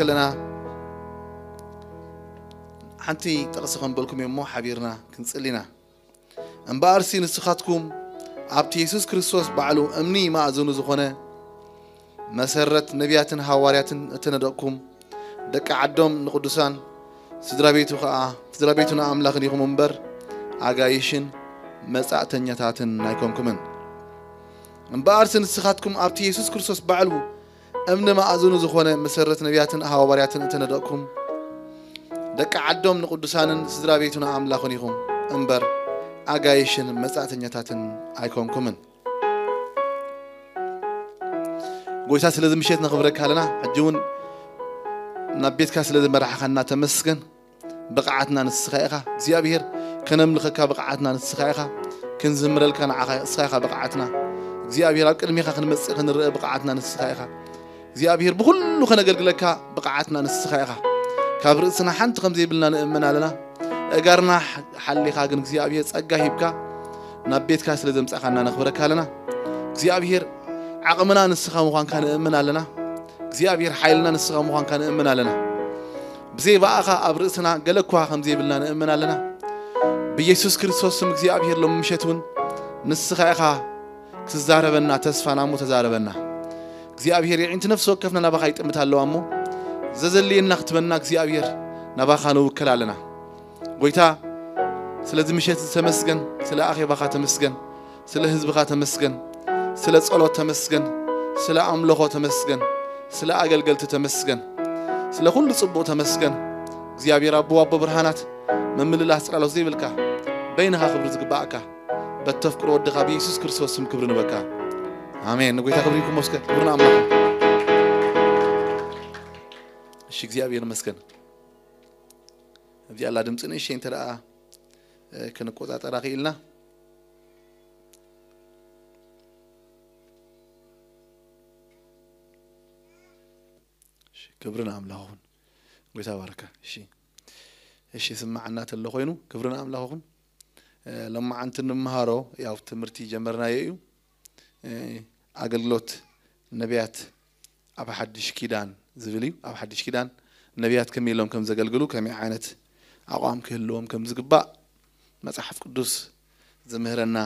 ከለና ሓንቲ ጥቕሲ ከንበልኩም እየ እሞ ሓቢርና ክንጽሊ ኢና። እምበኣርሲ ንስኻትኩም ኣብቲ የሱስ ክርስቶስ ባዕሉ እምኒ ማእዝኑ ዝኾነ መሰረት ነቢያትን ሃዋርያትን እተነደቕኩም ደቂ ዓዶም ንቕዱሳን ስድራ ቤቱ ኸኣ ስድራ ቤቱ ንኣምላኽን ኢኹም እምበር ኣጋይሽን መጻእተኛታትን ኣይኮንኩምን። እምበኣርሲ ንስኻትኩም ኣብቲ የሱስ ክርስቶስ ባዕሉ እምኒ ማእዝኑ ዝኾነ መሰረት ነቢያትን ሃዋርያትን እተነደቕኩም ደቂ ዓዶም ንቕዱሳንን ስድራ ቤቱ ንኣምላኽን ኢኹም እምበር ኣጋይሽን መጻእተኛታትን ኣይኮንኩምን። ጎይታ ስለዚ ምሸት ነኽብረካ ኣለና። ሕጂ እውን ናብ ቤትካ ስለ ዝመራሕኻና ተመስገን። ብቕዓትና ንስኻ ኢኻ እግዚኣብሔር፣ ከነምልኸካ ብቕዓትና ንስኻ ኢኻ፣ ክንዝምረልካ ንዓኻ ንስኻ ኢኻ ብቕዓትና እግዚኣብሔር፣ ኣብ ቅድሚኻ ክንመጽእ ክንርአ ብቕዓትና ንስኻ ኢኻ እግዚኣብሔር፣ ብኹሉ ከነገልግለካ ብቕዓትና ንስኻ ኢኻ። ካብ ርእስና ሓንቲ ከም ዘይብልና ንእመን ኣለና። እጋርና ሓሊኻ ግን እግዚኣብሔር ጸጋ ሂብካ ናብ ቤትካ ስለ ዘምጻኻና ነኽብረካ ኣለና። እግዚኣብሔር ዓቕምና ንስኻ ምዃንካ ንእመን ኣለና። እግዚኣብሔር ሓይልና ንስኻ ምዃንካ ንእመን ኣለና። ብዘይ ብኣኻ ኣብ ርእስና ገለ እኳ ከም ዘይብልና ንእመን ኣለና። ብየሱስ ክርስቶስ ስም እግዚኣብሔር ሎም ምሸት እውን ንስኻ ኢኻ ክትዛረበና ተስፋና እሞ ተዛረበና። እግዚኣብሔር የዒንቲ ነፍሲ ወከፍና ናባኻ ይጥምት ኣለዋ እሞ ዘዘልየና ክትበና እግዚኣብሔር ናባኻ ንውከል ኣለና። ጎይታ ስለዚ ምሸት ተመስገን፣ ስለ ኣኼባኻ ተመስገን፣ ስለ ህዝብኻ ተመስገን፣ ስለ ጸሎት ተመስገን፣ ስለ ኣምልኾ ተመስገን፣ ስለ ኣገልገልቲ ተመስገን፣ ስለ ኩሉ ጽቡቕ ተመስገን። እግዚኣብሔር ኣቦ ኣቦ ብርሃናት መምልላስ ጽላሎት ዘይብልካ በይንኻ ክብሪ ዝግባኣካ በተፍቅሮ ወድኻ ብየሱስ ክርስቶስ ስም ክብሪ ንበካ። ኣሜን። ንጎይታ ክብሪ ይኩን መስገን ክብሪ ንኣምላኽ። እሺ እግዚኣብሔር ይመስገን። እዚኣ ኣላ ድምፂ ንእሽተይ እንተ ደኣ ክንቆፃፀራ ክኢልና። ክብርን ኣምላኽ ይኹን። ጎይታ ባረካ። እሺ እሺ ስማዓና ተሎ ኮይኑ ክብርን ኣምላኽ ይኹን። ለማዓንቲ እንመሃሮ ያው ትምህርቲ ጀመርናዮ እዩ። ኣገልግሎት ነቢያት ኣብ ሓድሽ ኪዳን ዝብል እዩ። ኣብ ሓድሽ ኪዳን ነቢያት ከመይ ኢሎም ከም ዘገልግሉ፣ ከመይ ዓይነት ኣቋም ክህልዎም ከም ዝግባእ መጽሓፍ ቅዱስ ዝምህረና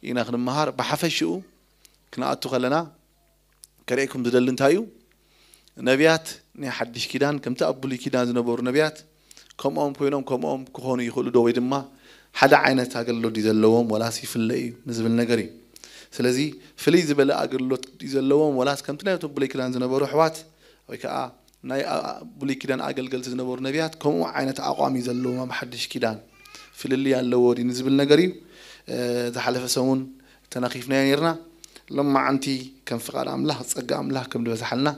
ኢና ክንመሃር። ብሓፈሽኡ ክንኣቱ ከለና ከርእየኩም ዝደሊ እንታይ እዩ? ነቢያት ናይ ሓድሽ ኪዳን ከምቲ ኣብ ብሉይ ኪዳን ዝነበሩ ነቢያት ከምኦም ኮይኖም ከምኦም ክኾኑ ይኽእሉ ዶ? ወይ ድማ ሓደ ዓይነት ኣገልግሎት ድዩ ዘለዎም ወላስ ይፍለ እዩ ንዝብል ነገር እዩ። ስለዚ ፍልይ ዝበለ ኣገልግሎት ድዩ ዘለዎም ወላስ ከምቲ ናይቶም ብሉይ ኪዳን ዝነበሩ ኣሕዋት ወይ ከዓ ናይ ብሉይ ኪዳን ኣገልገልቲ ዝነበሩ ነቢያት ከምኡ ዓይነት ኣቋም እዩ ዘለዎም ኣብ ሓድሽ ኪዳን ፍልልይ ኣለዎ ድዩ ንዝብል ነገር እዩ። ዝሓለፈ ሰሙን ተናኺፍናዮ ነርና። ሎማዓንቲ ከም ፍቓድ ኣምላኽ ጸጋ ኣምላኽ ከም ዝበዝሓልና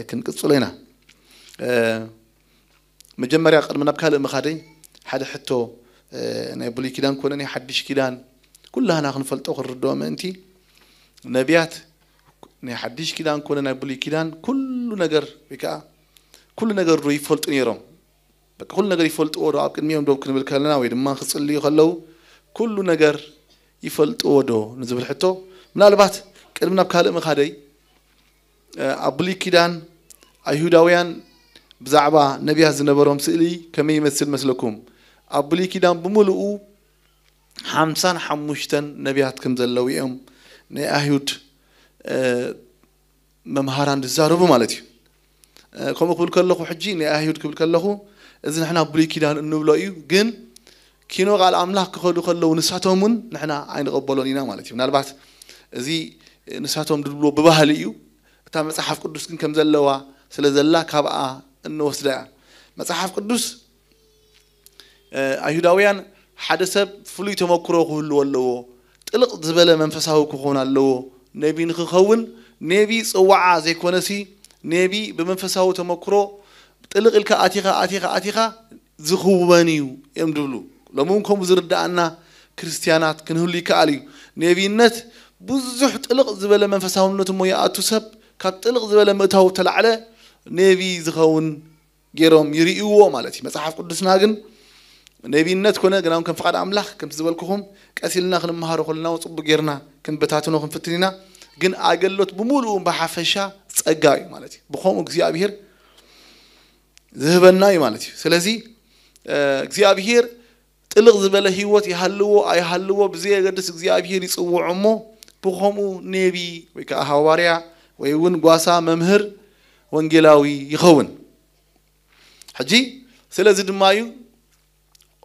ክንቅጽሎ ኢና። መጀመርያ ቅድሚ ናብ ካልእ ምኻደይ ሓደ ሕቶ ናይ ብሉይ ኪዳን ኮነ ናይ ሓድሽ ኪዳን ኩላህና ክንፈልጦ ክንርድኦ ምእንቲ ነቢያት ናይ ሓድሽ ኪዳን ኮነ ናይ ብሉይ ኪዳን ኩሉ ነገር ወይ ከዓ ኩሉ ነገር ዶ ይፈልጡ ነይሮም? በቃ ኩሉ ነገር ይፈልጥዎ ዶ? ኣብ ቅድሚኦም ደው ክንብል ከለና ወይ ድማ ክጽልዩ ከለዉ ኩሉ ነገር ይፈልጥዎ ዶ ንዝብል ሕቶ ምናልባት ቅድሚ ናብ ካልእ ምኻደይ ኣብ ብሉይ ኪዳን ኣይሁዳውያን ብዛዕባ ነቢያት ዝነበሮም ስእሊ ከመይ ይመስል መስለኩም? ኣብ ብሉይ ኪዳን ብምሉኡ ሓምሳን ሓሙሽተን ነቢያት ከም ዘለዉ እዮም ናይ ኣይሁድ መምሃራን ዝዛረቡ ማለት እዩ። ከምኡ ክብል ከለኹ ሕጂ ናይ ኣይሁድ ክብል ከለኹ እዚ ንሕና ብሉይ ኪዳን እንብሎ እዩ፣ ግን ኪኖ ቃል ኣምላኽ ክኸዱ ከለዉ ንሳቶም እውን ንሕና ኣይንቐበሎን ኢና ማለት እዩ። ምናልባት እዚ ንሳቶም ዝብልዎ ብባህሊ እዩ። እታ መጽሓፍ ቅዱስ ግን ከም ዘለዋ ስለ ዘላ ካብኣ እንወስዳ እያ። መጽሓፍ ቅዱስ ኣይሁዳውያን ሓደ ሰብ ፍሉይ ተመክሮ ክህልዎ ኣለዎ። ጥልቕ ዝበለ መንፈሳዊ ክኾን ኣለዎ። ነቢ ንክኸውን ነቢ ጽዋዓ ዘይኮነሲ ነቢ ብመንፈሳዊ ተመክሮ ጥልቕ ኢልካ ኣቲኻ ኣቲኻ ኣቲኻ ዝኽወን እዩ እዮም ዝብሉ። ሎሚ እውን ከምኡ ዝርድኣና ክርስትያናት ክንህሉ ይከኣል እዩ። ነቢይነት ብዙሕ ጥልቕ ዝበለ መንፈሳውነት እሞ ይኣቱ ሰብ ካብ ጥልቕ ዝበለ ምእታው ተላዕለ ነቢ ዝኸውን ገይሮም ይርእይዎ ማለት እዩ። መጽሓፍ ቅዱስና ግን ነቢይነት ኮነ ግናውን ከም ፍቓድ ኣምላኽ ከምቲ ዝበልኩኹም ቀስ ኢልና ክንመሃሮ ከለና እውን ጽቡቅ ጌርና ክንበታትኖ ክንፍትን ኢና። ግን ኣገልግሎት ብምሉኡ ብሓፈሻ ጸጋ እዩ ማለት እዩ። ብኸምኡ እግዚኣብሔር ዝህበና እዩ ማለት እዩ። ስለዚ እግዚኣብሔር ጥልቕ ዝበለ ህይወት ይሃልዎ ኣይሃልዎ ብዘየገድስ እግዚኣብሔር ይፅውዖ እሞ፣ ብኸምኡ ነቢ ወይ ከዓ ሃዋርያ ወይ እውን ጓሳ መምህር ወንጌላዊ ይኸውን። ሕጂ ስለዚ ድማ እዩ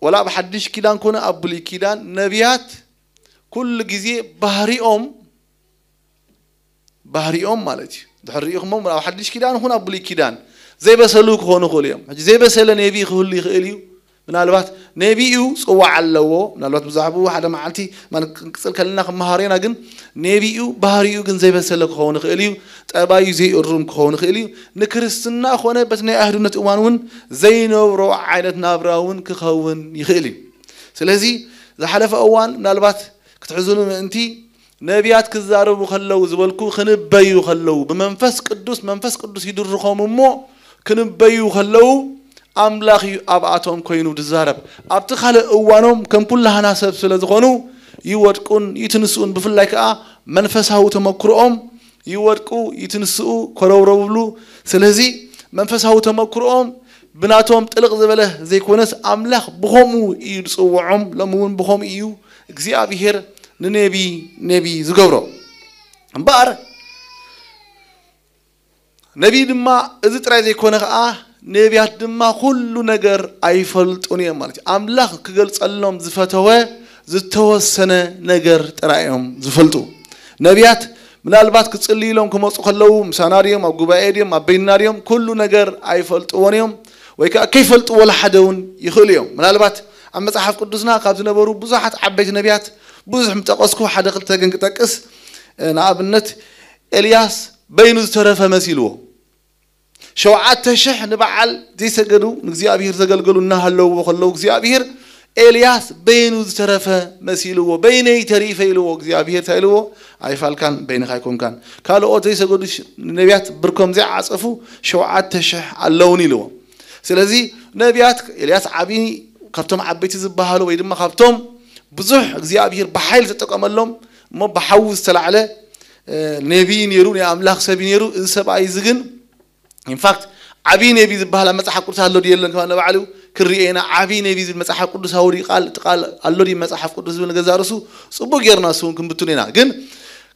ወላ ኣብ ሓድሽ ኪዳን ኮነ ኣብ ብሉይ ኪዳን ነቢያት ኩሉ ግዜ ባህሪኦም ባህሪኦም ማለት እዩ። ድሕር ሪኢኹሞም ኣብ ሓድሽ ኪዳን ይኹን ኣብ ብሉይ ኪዳን ዘይበሰሉ ክኾኑ ይኽእሉ እዮም። ሕጂ ዘይበሰለ ነቢ ክህሉ ይኽእል እዩ። ምናልባት ነቢኡ ጽዋዕ ኣለዎ። ምናልባት ብዛዕባኡ ሓደ መዓልቲ ማለት ክንቅጽል ከለና ክመሃር ኢና። ግን ነቢኡ ባህሪኡ ግን ዘይበሰለ ክኸውን ይኽእል እዩ። ጠባዩ ዘይእሩም ክኸውን ይኽእል እዩ። ንክርስትና ኾነ በቲ ናይ ኣህዱነት እዋን እውን ዘይነብሮ ዓይነት ናብራ እውን ክኸውን ይኽእል እዩ። ስለዚ ዝሓለፈ እዋን ምናልባት ክትሕዝኑ ምእንቲ ነቢያት ክዛረቡ ከለዉ ዝበልኩ ክንበዩ ከለዉ ብመንፈስ ቅዱስ መንፈስ ቅዱስ ይድርኾም እሞ ክንበዩ ከለዉ ኣምላኽ እዩ ኣብኣቶም ኮይኑ ዝዛረብ። ኣብቲ ካልእ እዋኖም ከም ኩላህና ሰብ ስለ ዝኾኑ ይወድቁን ይትንስኡን፣ ብፍላይ ከዓ መንፈሳዊ ተመክሮኦም ይወድቁ ይትንስኡ ኮረውረው ይብሉ። ስለዚ መንፈሳዊ ተመክሮኦም ብናቶም ጥልቕ ዝበለ ዘይኮነስ ኣምላኽ ብኸምኡ እዩ ዝፅውዖም። ሎሚ እውን ብኸምኡ እዩ እግዚኣብሔር ንነቢ ነቢ ዝገብሮ። እምበኣር ነቢ ድማ እዚ ጥራይ ዘይኮነ ከዓ ነቢያት ድማ ኩሉ ነገር ኣይፈልጡን እዮም ማለት እዩ። ኣምላኽ ክገልጸሎም ዝፈተወ ዝተወሰነ ነገር ጥራይ እዮም ዝፈልጡ። ነቢያት ምናልባት ክጽልዩ ኢሎም ክመፁ ከለዉ ምሳና ድዮም ኣብ ጉባኤ ድዮም ኣብ በይንና ድዮም ኩሉ ነገር ኣይፈልጥዎን እዮም። ወይ ከዓ ከይፈልጥዎ ለሓደ እውን ይኽእሉ እዮም። ምናልባት ኣብ መጽሓፍ ቅዱስና ካብ ዝነበሩ ብዙሓት ዓበይቲ ነቢያት ብዙሕ ምጠቐስኩ ሓደ ክልተ ግን ክጠቅስ። ንኣብነት ኤልያስ በይኑ ዝተረፈ መሲልዎ ሸውዓተ ሽሕ ንበዓል ዘይሰገዱ ንእግዚኣብሔር ዘገልገሉ እናሃለውዎ ከለዉ እግዚኣብሔር ኤልያስ በይኑ ዝተረፈ መሲልዎ። በይነይ ተሪፈ ኢልዎ እግዚኣብሔር እንታይ ኢልዎ? ኣይፋልካን በይንኻ ኣይኮንካን። ካልኦት ዘይሰገዱ ነቢያት ብርኮም ዘይዓፀፉ ሸውዓተ ሽሕ ኣለውኒ ኢልዎ። ስለዚ ነቢያት ኤልያስ ዓብዪ ካብቶም ዓበይቲ ዝበሃሉ ወይ ድማ ካብቶም ብዙሕ እግዚኣብሔር ብሓይል ዝጠቀመሎም እሞ ብሓዊ ዝተላዕለ ነቢይ ነይሩ፣ ናይ ኣምላኽ ሰብ ነይሩ። እዚ ሰብኣይ እዚ ግን ኢንፋክት ዓብዪ ነቢ ዝበሃል ኣብ መፅሓፍ ቅዱስ ኣሎ ድዩ የለን? ከማ ንባዕሉ ክንሪኦ ኢና። ዓብዪ ነቢ ዝብል መፅሓፍ ቅዱሳዊ ድዩ ቃል እቲ ቃል ኣሎ ድዩ መፅሓፍ ቅዱስ ዝብል ንገዛ ርእሱ ፅቡቅ ጌርና እሱ እውን ክንብትኑ ኢና። ግን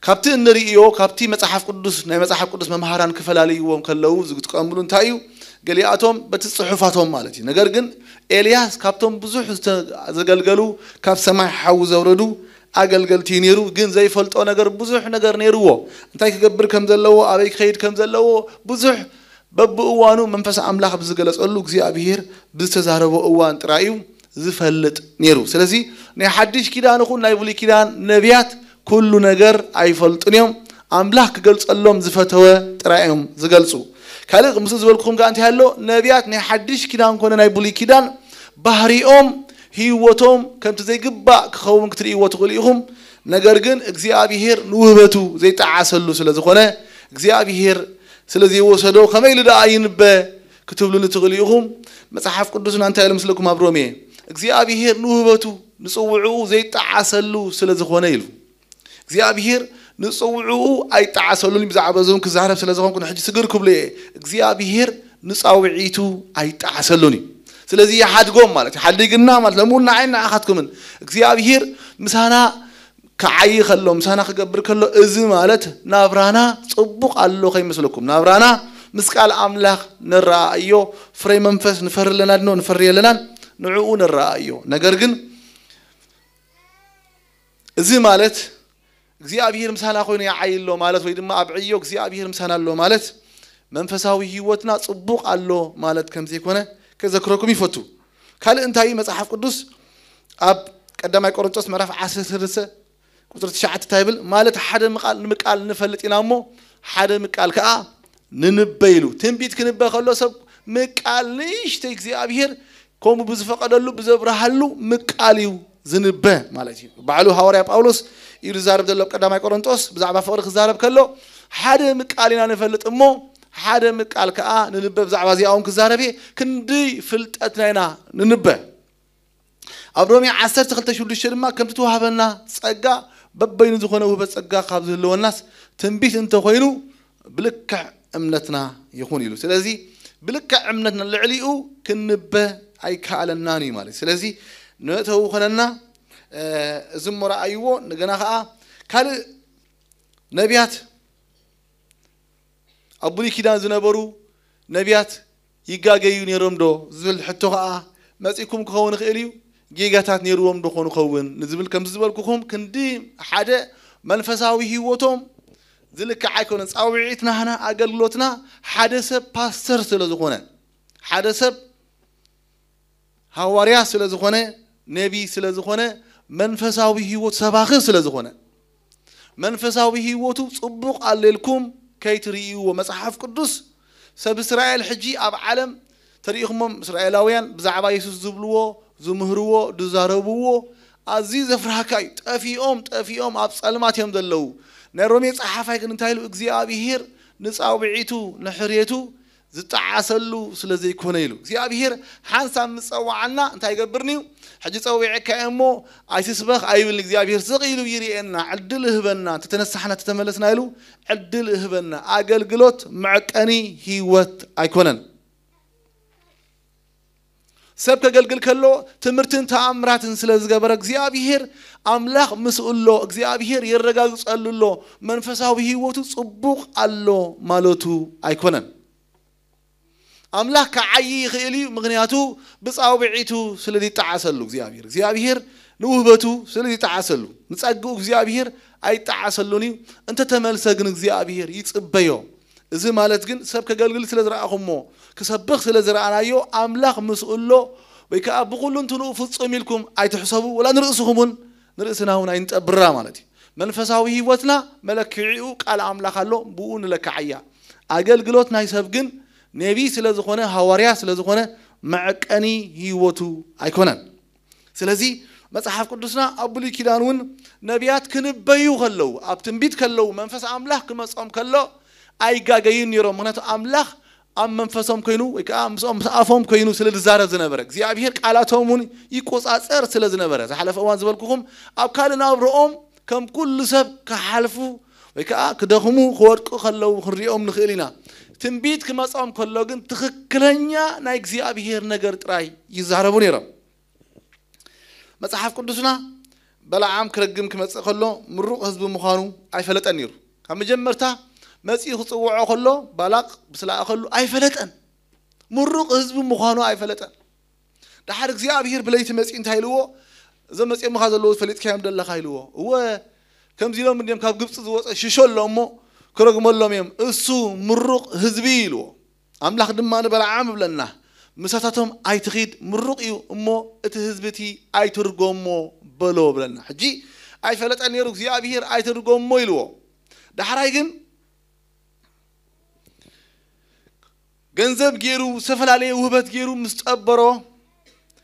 ካብቲ እንርእዮ ካብቲ መፅሓፍ ቅዱስ ናይ መፅሓፍ ቅዱስ መምሃራን ክፈላልይዎም ከለዉ ዝጥቀምሉ እንታይ እዩ? ገሊኣቶም በቲ ፅሑፋቶም ማለት እዩ። ነገር ግን ኤልያስ ካብቶም ብዙሕ ዝተ- ዘገልገሉ ካብ ሰማይ ሓዊ ዘውረዱ ኣገልገልቲ ነይሩ። ግን ዘይፈልጦ ነገር ብዙሕ ነገር ነይርዎ። እንታይ ክገብር ከም ዘለዎ ኣበይ ክኸይድ ከም ዘለዎ ብዙሕ በብእዋኑ መንፈስ ኣምላኽ ብዝገለጸሉ እግዚኣብሔር ብዝተዛረቦ እዋን ጥራይ እዩ ዝፈልጥ ነይሩ። ስለዚ ናይ ሓድሽ ኪዳን ይኹን ናይ ብሉይ ኪዳን ነቢያት ኩሉ ነገር ኣይፈልጡን እዮም። ኣምላኽ ክገልጸሎም ዝፈተወ ጥራይ እዮም ዝገልጹ። ካልእ ምስ ዝበልኩኹም ከኣ እንታይ ኣሎ? ነቢያት ናይ ሓድሽ ኪዳን ኮነ ናይ ብሉይ ኪዳን ባህሪኦም ህይወቶም ከምቲ ዘይግባእ ክኸውን ክትርእይዎ ትኽእሉ ኢኹም። ነገር ግን እግዚኣብሔር ንውህበቱ ዘይጠዓሰሉ ስለ ዝኾነ እግዚኣብሔር ስለ ዘይወሰዶ ከመይ ኢሉ ደኣ ይንበ ክትብሉኒ ትኽእሉ ኢኹም። መጽሓፍ ቅዱስና እንታይ ኢሉ ምስለኩም ኣብ ሮሜ እግዚኣብሔር ንውህበቱ ንጽውዕኡ ዘይጠዓሰሉ ስለ ዝኾነ ኢሉ እግዚኣብሔር ንጽውዕኡ ኣይጠዓሰሉን እዩ። ብዛዕባ እዞም ክዛረብ ስለ ዝኾንኩ ንሕጂ ስግር ክብሉ እየ። እግዚኣብሔር ንጻውዒቱ ኣይጠዓሰሉን እዩ። ስለዚ ይሓድጎም ማለት እዩ። ሓዲግና ማለት ለምኡ ንዓይን ንዓኻትኩምን እግዚኣብሔር ምሳና ክዓይ ከሎ ምሳና ክገብር ከሎ እዚ ማለት ናብራና ጽቡቕ ኣሎ ከይመስለኩም። ናብራና ምስ ቃል ኣምላኽ ንረኣእዮ ፍሬ መንፈስ ንፈሪ ኣለና ድኖ ንፈሪ የለናን ንዕኡ ንረኣእዮ። ነገር ግን እዚ ማለት እግዚኣብሔር ምሳና ኮይኑ ይዓይ ኣሎ ማለት ወይ ድማ ኣብ ዕዮ እግዚኣብሔር ምሳና ኣሎ ማለት መንፈሳዊ ህይወትና ጽቡቕ ኣሎ ማለት ከም ዘይኮነ ከዘክረኩም ይፈቱ። ካልእ እንታይ እዩ? መጽሓፍ ቅዱስ ኣብ ቀዳማይ ቆሮንቶስ ምዕራፍ ዓሰርተ ሰለስተ ቁጽሪ ትሽዓተ እንታይ ይብል? ማለት ሓደ ምቃል ንምቃል ንፈልጥ ኢና እሞ ሓደ ምቃል ከኣ ንንበ ኢሉ። ትንቢት ክንበ ከሎ ሰብ ምቃል ንእሽተይ እግዚኣብሔር ከምኡ ብዝፈቀደሉ ብዘብርሃሉ ምቃል እዩ ዝንበ ማለት እዩ። ባዕሉ ሃዋርያ ጳውሎስ እዩ ዝዛረብ ዘሎ ኣብ ቀዳማይ ቆሮንቶስ ብዛዕባ ፍቅሪ ክዛረብ ከሎ ሓደ ምቃል ኢና ንፈልጥ እሞ ሓደ ምቃል ከዓ ንንበ። ብዛዕባ እዚኣ እውን ክዛረብ እየ። ክንዲ ፍልጠትና ኢና ንንበ። ኣብ ሮሜ ዓሰርተ ክልተ ሽዱሽተ ድማ ከምቲ ተዋህበና ጸጋ በበይኑ ዝኾነ ውህበት ጸጋ ካብ ዝህልወናስ ትንቢት እንተኾይኑ ብልክዕ እምነትና ይኹን ኢሉ። ስለዚ ብልክዕ እምነትና ልዕሊኡ ክንበ ኣይከኣለናን እዩ ማለት እዩ። ስለዚ ንእተው ኾነና፣ እ፣ እዚ እሞ ረኣይዎ። እንደገና ኸዓ ካልእ ነቢያት፣ ኣብ ብሉይ ኪዳን ዝነበሩ ነቢያት ይጋገዩ ነይሮም ዶ ዝብል ሕቶ ኸዓ መጺእኩም ክኸውን ይኽእል እዩ። ጌጋታት ነይርዎም ዶ ኾኑ ኸውን ንዝብል፣ ከምዚ ዝበልኩኹም ክንዲ ሓደ መንፈሳዊ ህይወቶም ዝልክዕ ኣይኮነን። ጻውዒት ናህና ኣገልግሎትና ሓደ ሰብ ፓስተር ስለ ዝኾነ፣ ሓደ ሰብ ሃዋርያ ስለ ዝኾነ፣ ነቢ ስለ ዝኾነ፣ መንፈሳዊ ህይወት ሰባኺ ስለ ዝኾነ፣ መንፈሳዊ ህይወቱ ጽቡቕ ኣለልኩም ከይትርእይዎ። መጽሓፍ ቅዱስ ሰብ እስራኤል ሕጂ ኣብ ዓለም ተሪኢኹሞም፣ እስራኤላውያን ብዛዕባ የሱስ ዝብልዎ፣ ዝምህርዎ፣ ዝዛረብዎ ኣዝዩ ዘፍርሃካ እዩ። ጠፊኦም፣ ጠፊኦም ኣብ ጸልማት እዮም ዘለዉ። ናይ ሮሜ ጸሓፋይ ግን እንታይ ኢሉ? እግዚኣብሄር ንጻውዒቱ፣ ንሕርየቱ ዝጠዓሰሉ ስለ ዘይኮነ ኢሉ። እግዚኣብሄር ሓንሳብ ምስ ጸዋዓና እንታይ ይገብርኒ እዩ? ሕጂ ጸዊዐካ እየ እሞ ኣይትስበኽ ኣይብልን። እግዚኣብሄር ስቕ ኢሉ ይርእየና፣ ዕድል ይህበና። እንተተነሳሕና፣ ተተመለስና ኢሉ ዕድል ይህበና። ኣገልግሎት መዕቀኒ ህይወት ኣይኮነን። ሰብ ከገልግል ከሎ ትምህርትን ተኣምራትን ስለ ዝገበረ እግዚኣብሄር ኣምላኽ ምስኡ ኣሎ፣ እግዚኣብሄር የረጋግጸሉ ኣሎ፣ መንፈሳዊ ህይወቱ ጽቡቕ ኣሎ ማለቱ ኣይኮነን። ኣምላኽ ክዓዪ ይኽእል እዩ፣ ምኽንያቱ ብጻውዒቱ ስለ ዝጠዓሰሉ እግዚኣብሄር። እግዚኣብሄር ንውህበቱ ስለ ዝጠዓሰሉ፣ ንጸግኡ እግዚኣብሄር ኣይጠዓሰሉን እዩ። እንተተመልሰ ግን እግዚኣብሄር ይጽበዮ። እዚ ማለት ግን ሰብ ከገልግል ስለ ዝረኣኹሞ፣ ክሰብኽ ስለ ዝረኣናዮ ኣምላኽ ምስኡ ኣሎ ወይ ከኣ ብኹሉ እንትንኡ ፍጹም ኢልኩም ኣይትሕሰቡ፣ ወላ ንርእስኹም እውን፣ ንርእስና እውን ኣይንጠብራ ማለት እዩ። መንፈሳዊ ህይወትና መለክዒኡ ቃል ኣምላኽ ኣሎ፣ ብኡ ንለክዓያ። ኣገልግሎት ናይ ሰብ ግን ነቢ ስለ ዝኾነ፣ ሃዋርያ ስለ ዝኾነ መዐቀኒ ህይወቱ ኣይኮነን። ስለዚ መጽሓፍ ቅዱስና ኣብ ብሉይ ኪዳን እውን ነቢያት ክንበዩ ከለዉ፣ ኣብ ትንቢት ከለዉ፣ መንፈስ ኣምላኽ ክመጾም ከሎ ኣይጋገዩን ነይሮም። ምኽንያቱ ኣምላኽ ኣብ መንፈሶም ኮይኑ ወይ ከዓ ምስኦም ምስ ኣፎም ኮይኑ ስለ ዝዛረብ ዝነበረ፣ እግዚኣብሄር ቃላቶም እውን ይቆጻጸር ስለ ዝነበረ፣ ዝሓለፈ እዋን ዝበልኩኹም ኣብ ካልእ ናብርኦም ከም ኩሉ ሰብ ክሓልፉ ወይ ከዓ ክደኽሙ ክወድቁ ከለዉ ክንሪኦም ንኽእል ኢና። ትንቢት ክመጾም ከሎ ግን ትኽክለኛ ናይ እግዚኣብሄር ነገር ጥራይ ይዛረቡ ነይሮም። መጽሓፍ ቅዱስና በለዓም ክረግም ክመጽእ ከሎ ምሩቕ ህዝቢ ምዃኑ ኣይፈለጠን ነይሩ። ካብ መጀመርታ መጺኡ ክጽውዖ ከሎ ባላቅ ምስ ለኣኸሉ ኣይፈለጠን። ምሩቕ ህዝቢ ምዃኑ ኣይፈለጠን። ደሓር እግዚኣብሄር ብለይቲ መጺኡ እንታይ ኢልዎ? እዞም መጺኦምኻ ዘለዉ ፈሊጥካዮም ደለኻ ኢልዎ። እወ፣ ከምዚ ኢሎም እንድዮም ካብ ግብጺ ዝወጸ ሽሾ ኣሎ እሞ ክረግመሎም እዮም። እሱ ምሩቕ ህዝቢ ኢልዎ። ኣምላኽ ድማ ንበለዓም እብለና፣ ምሳታቶም ኣይትኺድ፣ ምሩቕ እዩ እሞ እቲ ህዝቢ እቲ ኣይትርጎሞ በሎ እብለና። ሕጂ ኣይፈለጠን ነይሩ እግዚኣብሄር ኣይትርጎሞ ኢልዎ። ዳሕራይ ግን ገንዘብ ገይሩ፣ ዝተፈላለየ ውህበት ገይሩ ምስ ጠበሮ፣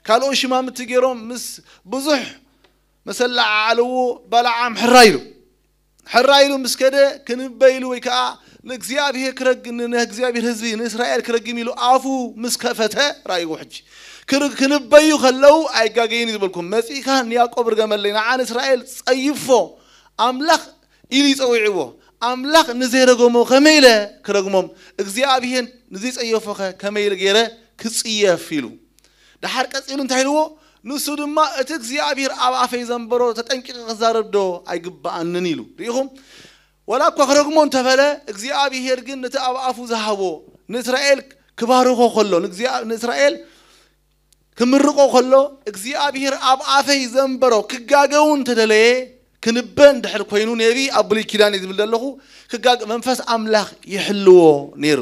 ካልኦት ሽማምቲ ገይሮም ምስ ብዙሕ መሰላዓዓልዎ፣ በለዓም ሕራይ ኢሉ። ሕራይ ኢሉ ምስ ከደ፣ ክንበ ኢሉ ወይ ከዓ ንእግዚኣብሄር ክረግ-፣ ን-፣ ንእግዚኣብሄር ህዝቢ ንእስራኤል ክረግም ኢሉ ኣፉ ምስ ከፈተ፣ ራእይዎ ሕጂ። ክር-፣ ክንበዩ ከለዉ ኣይጋገይን እዩ ዝበልኩም። መጺእካ ንያዕቆብ ርገመለይ፣ ንዓ ንእስራኤል ጸይፎ፣ ኣምላኽ ኢሉ ይጸውዕዎ። ኣምላኽ ንዘይረገሞ ከመይ ኢለ ክረግሞም? እግዚኣብሄር ንዘይጸየፎኸ ከመይ ኢለ ገይረ ክጽየፍ ኢሉ። ደሓር ቀጺሉ እንታይ ኢልዎ? ንሱ ድማ እቲ እግዚኣብሄር ኣብ ኣፈይ ዘንበሮ ተጠንቂቐ ክዛረብ ዶ ኣይግብኣንን ኢሉ። ርኢኹም? ወላ እኳ ክረግሞ እንተበለ እግዚኣብሄር ግን ነቲ ኣብ ኣፉ ዝሃቦ ንእስራኤል ክባርኾ ከሎ ንእግዚኣ-፣ ንእስራኤል ክምርቆ ከሎ እግዚኣብሄር ኣብ ኣፈይ ዘንበሮ ክጋገው እንተደለየ ክንበ እንድሕር ኮይኑ ነቢ ኣብ ብሉይ ኪዳን እዩ ዝብል ዘለኹ ክጋገ መንፈስ ኣምላኽ ይሕልዎ ነይሩ።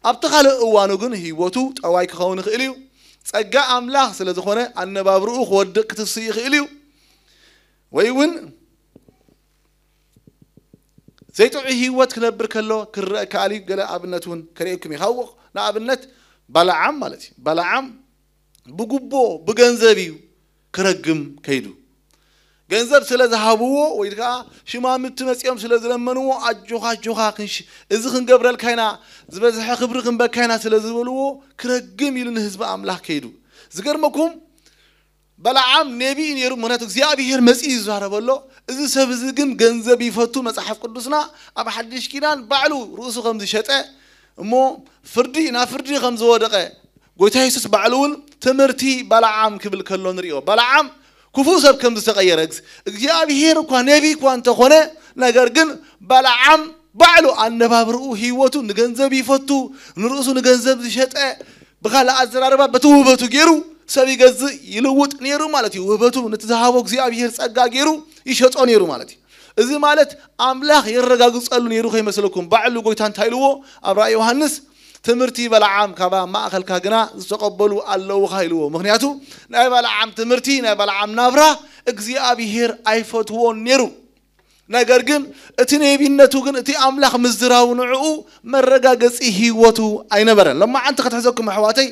ኣብቲ ካልእ እዋኑ ግን ህይወቱ ጠዋይ ክኸውን ይኽእል እዩ። ጸጋ ኣምላኽ ስለ ዝኾነ ኣነባብርኡ ክወድቕ ክትስእ ይኽእል እዩ። ወይ እውን ዘይጥዑይ ህይወት ክነብር ከሎ ክረአ ከኣል እዩ። ገለ ኣብነት እውን ከርእየኩም እዩ። ካብኡ ንኣብነት ባላዓም ማለት እዩ። ባላዓም ብጉቦ ብገንዘብ እዩ ክረግም ከይዱ። ገንዘብ ስለ ዝሃብዎ ወይ ከዓ ሽማምቲ መጺኦም ስለ ዝለመንዎ ኣጆኻ ኣጆኻ ክንሽ-፣ እዚ ክንገብረልካ ኢና፣ ዝበዝሐ ክብሪ ክንበካ ኢና ስለ ዝበልዎ ክረግም ኢሉ ንህዝቢ ኣምላኽ ከይዱ። ዝገርመኩም በለዓም ነቢ እዩ ነይሩ፣ ምኽንያቱ እግዚኣብሄር መጺኡ እዩ ዝዛረበሎ። እዚ ሰብ እዚ ግን ገንዘብ ይፈቱ። መጽሓፍ ቅዱስና ኣብ ሓድሽ ኪዳን ባዕሉ ርእሱ ከም ዝሸጠ እሞ ፍርዲ ናብ ፍርዲ ከም ዝወደቐ ጎይታ የሱስ ባዕሉ እውን ትምህርቲ ባላዓም ክብል ከሎ ንሪኦ። ባላዓም ክፉእ ሰብ ከም ዝተቐየረ፣ እግዝ- እግዚኣብሄር እኳ ነቢ እኳ እንተኾነ፣ ነገር ግን ባላዓም ባዕሉ ኣነባብርኡ ህይወቱ ንገንዘብ ይፈቱ፣ ንርእሱ ንገንዘብ ዝሸጠ፣ ብኻልእ ኣዘራርባ በቲ ውህበቱ ገይሩ ሰብ ይገዝእ ይልውጥ ነይሩ ማለት እዩ። ውህበቱ ነቲ ዝሃቦ እግዚኣብሄር ጸጋ ገይሩ ይሸጦ ነይሩ ማለት እዩ። እዚ ማለት ኣምላኽ የረጋግጸሉ ነይሩ ከይመስለኩም። ባዕሉ ጎይታ እንታይ ኢልዎ? ኣብ ራእይ ዮሃንስ ትምህርቲ በለዓም ካብ ማእኸልካ ግና ዝተቐበሉ ኣለውኻ ኢልዎ። ምኽንያቱ ናይ በለዓም ትምህርቲ፣ ናይ በለዓም ናብራ እግዚኣብሄር ኣይፈትዎን ነይሩ። ነገር ግን እቲ ነቢነቱ ግን እቲ ኣምላኽ ምዝራቡ ንዕኡ መረጋገጺ ህይወቱ ኣይነበረን። ለማዓንቲ ከተሕዘኩም ኣሕዋተይ፣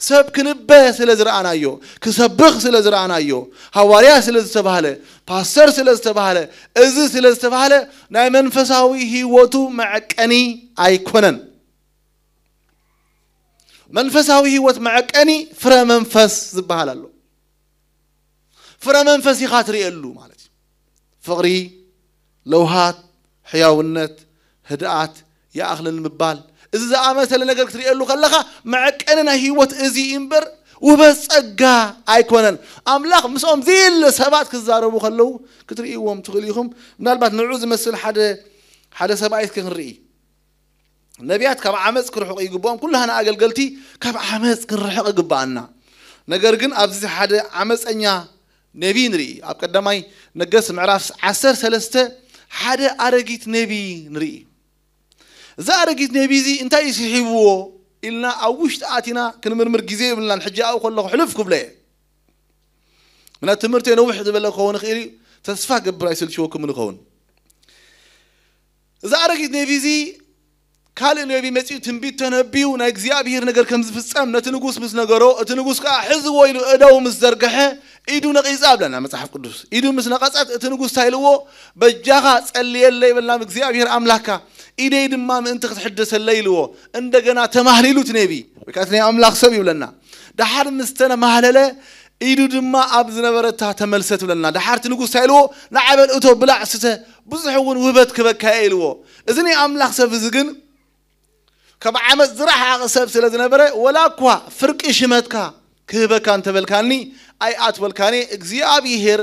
ሰብ ክንበ ስለ ዝረኣናዮ፣ ክሰብኽ ስለ ዝረኣናዮ፣ ሃዋርያ ስለ ዝተባህለ፣ ፓስተር ስለ ዝተባህለ፣ እዚ ስለ ዝተባህለ ናይ መንፈሳዊ ህይወቱ መዐቀኒ ኣይኮነን። መንፈሳዊ ህይወት መዐቀኒ ፍረ መንፈስ ዝበሃል ኣሎ። ፍረ መንፈስ ኢኻ ትርእየሉ ማለት እዩ። ፍቕሪ፣ ለውሃት፣ ሕያውነት፣ ህድኣት፣ ይኣኽልን ምባል፣ እዚ ዝኣመሰለ ነገር ክትርእየሉ ከለኻ መዐቀኒ ናይ ህይወት እዚ እዩ እምበር ውህበት ጸጋ ኣይኮነን። ኣምላኽ ምስኦም ዘየለ ሰባት ክዛረቡ ከለዉ ክትርእይዎም ትኽእሉ ኢኹም። ምናልባት ንዑ ዝመስል ሓደ ሓደ ሰብኣይ እስኪ ክንርኢ። ነቢያት ካብ ዓመፅ ክርሕቑ ይግብኦም። ኩላህና ኣገልገልቲ ካብ ዓመፅ ክንርሕቕ ይግብኣና። ነገር ግን ኣብዚ ሓደ ዓመፀኛ ነቢ ንርኢ። ኣብ ቀዳማይ ነገስት ምዕራፍ ዓሰርተ ሰለስተ ሓደ ኣረጊት ነቢ ንርኢ። እዚ ኣረጊት ነቢ እዚ እንታይ እዩ ስሒብዎ ኢልና ኣብ ውሽጢ ኣቲና ክንምርምር ግዜ የብልናን። ሕጂ ኣብኡ ከለኹ ሕልፍ ክብለ እየ። ምክንያቱ ትምህርቲ ነውሕ ዝበለ ክኸውን ይኽእል እዩ። ተስፋ ገብር ኣይስልችወኩም ንኸውን። እዚ ኣረጊት ነቢ እዚ ካልእ ነቢ መጺኡ ትንቢት ተነብዩ ናይ እግዚኣብሔር ነገር ከም ዝፍጸም ነቲ ንጉስ ምስ ነገሮ፣ እቲ ንጉስ ከኣ ሕዝዎ ኢሉ እደው ምስ ዘርግሐ ኢዱ ነቒጻ ብለና መጽሓፍ ቅዱስ። ኢዱ ምስ ነቐጸት እቲ ንጉስ እንታይ ኢልዎ? በጃኻ ጸልየለይ በልና እግዚኣብሔር ኣምላካ፣ ኢደይ ድማ ምእንቲ ክትሕደሰለይ ኢልዎ። እንደገና ተማህሊሉ እቲ ነቢ ወይ ከዓ እቲ ናይ ኣምላኽ ሰብ ይብለና። ደሓር ምስ ተማህለለ ኢዱ ድማ ኣብ ዝነበረታ ተመልሰት ብለና። ደሓር እቲ ንጉስ እንታይ ኢልዎ? ንዓበል እቶ ብላዕ ስተ ብዙሕ እውን ውህበት ክበካ እየ ኢልዎ። እዚ ናይ ኣምላኽ ሰብ እዚ ግን ካብ ዓመፅ ዝረሓቐ ሰብ ስለ ዝነበረ ወላ እኳ ፍርቂ ሽመትካ ክህበካ እንተበልካኒ ኣይኣትወልካኒ እግዚኣብሄር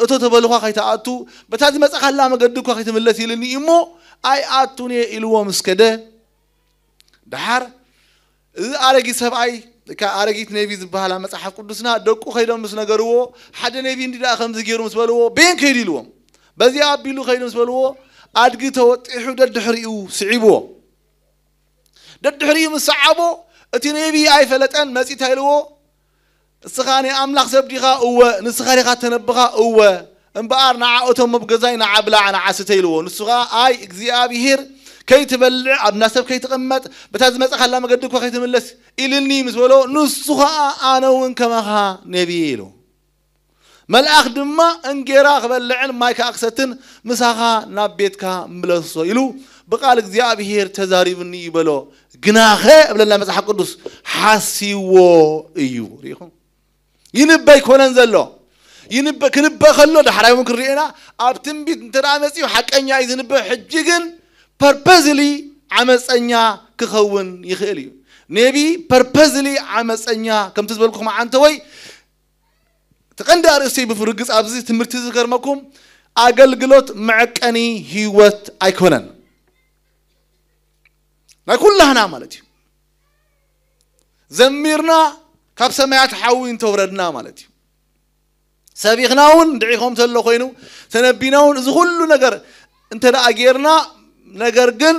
እቶ ተበልኳ ከይተኣቱ በታ ዝመፀኻላ መገዲ እኳ ከይትምለስ ኢልኒ እሞ ኣይኣቱን እየ ኢልዎ ምስ ከደ ደሓር እዚ ኣረጊት ሰብኣይ እካ ኣረጊት ነቢ ዝበሃላ መፅሓፍ ቅዱስና ደቁ ከይዶም ምስ ነገርዎ ሓደ ነቢ እንዲ ደኣ ከምዚ ገይሩ ምስ በልዎ ቤን ከይዱ ኢልዎም በዚኣ ኣቢሉ ከይዱ ምስ በልዎ ኣድጊ ተወጢሑ ደድሕሪኡ ስዒብዎ ደድሕሪኡ ምስ ሰዓቦ እቲ ነቢ ኣይፈለጠን መፂ እንታይ ኢልዎ እስኻ ናይ ኣምላኽ ሰብ ዲኻ እወ ንስኻ ዲኻ ተነብኻ እወ እምበኣር ንዓ እቶም ኣብ ገዛይ ንዓ ብላዕ ንዓ ስተ ኢልዎ ንሱ ኸዓ ኣይ እግዚኣብሄር ከይትበልዕ ኣብ ናሰብ ከይትቕመጥ በታ ዝመፀኻላ መገዲ እኳ ከይትምለስ ኢልኒ ምስ በሎ ንሱ ኸዓ ኣነ እውን ከማኻ ነቢ ኢሉ መልኣኽ ድማ እንጌራ ክበልዕን ማይ ከዓ ክሰትን ምሳኻ ናብ ቤትካ ምለሶ ኢሉ ብቓል እግዚኣብሄር ተዛሪብኒ ይበሎ ግናኸ እብለና መፅሓፍ ቅዱስ ሓሲዎ እዩ ርኢኹም ይንበ ኣይኮነን ዘሎ ይንበ ክንበ ከሎ ዳሕራይ እውን ክንርኤና ኣብ ትንቢት እንተ መፅኡ ሓቀኛ እዩ ዝንበ ሕጂ ግን ፐርፐዝሊ ዓመፀኛ ክኸውን ይኽእል እዩ ነቢ ፐርፐዝሊ ዓመፀኛ ከምቲ ዝበልኩኹም ዓንተ ወይ እቲ ቀንዲ ኣርእስተይ ብፍርግፅ ኣብዚ ትምህርቲ ዝገርመኩም ኣገልግሎት መዐቀኒ ህይወት ኣይኮነን ናይ ኩላህና ማለት እዩ ዘሚርና ካብ ሰማያት ሓዊ እንተውረድና ማለት እዩ ሰቢኽና እውን ድዒኾም ተሎ ኮይኑ ተነቢና እውን እዚ ኩሉ ነገር እንተ ደኣ ጌርና ነገር ግን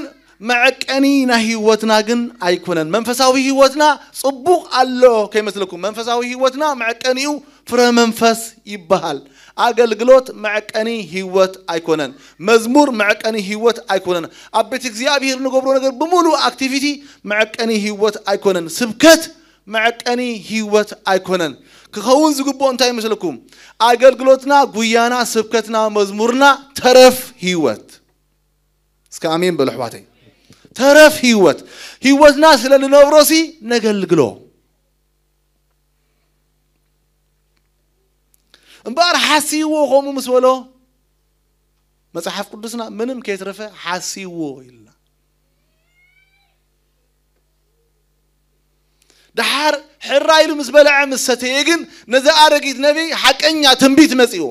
መዐቀኒ ናይ ህይወትና ግን ኣይኮነን መንፈሳዊ ህይወትና ፅቡቕ ኣሎ ከይመስለኩም መንፈሳዊ ህይወትና መዐቀኒኡ ፍረ መንፈስ ይበሃል ኣገልግሎት መዐቀኒ ህይወት ኣይኮነን መዝሙር መዐቀኒ ህይወት ኣይኮነን ኣብ ቤት እግዚኣብሔር ንገብሮ ነገር ብምሉእ ኣክቲቪቲ መዐቀኒ ህይወት ኣይኮነን ስብከት መዐቀኒ ህይወት ኣይኮነን ክኸውን ዝግብኦ እንታይ ይመስለኩም ኣገልግሎትና ጉያና ስብከትና መዝሙርና ተረፍ ህይወት እስከ ኣሜን በሉ ኣሕዋተይ ተረፍ ህይወት ህይወትና ስለ ንነብሮ ሲ ነገልግሎ እምበኣር ሓስይዎ ከምኡ ምስ በሎ መፅሓፍ ቅዱስና ምንም ከይትረፈ ሓስይዎ ኢልና ደሓር ሕራይ ኢሉ ምስ በልዐ ምስ ሰተየ ግን ነዚ ኣረጊት ነቢይ ሓቀኛ ትንቢት መጺእዎ።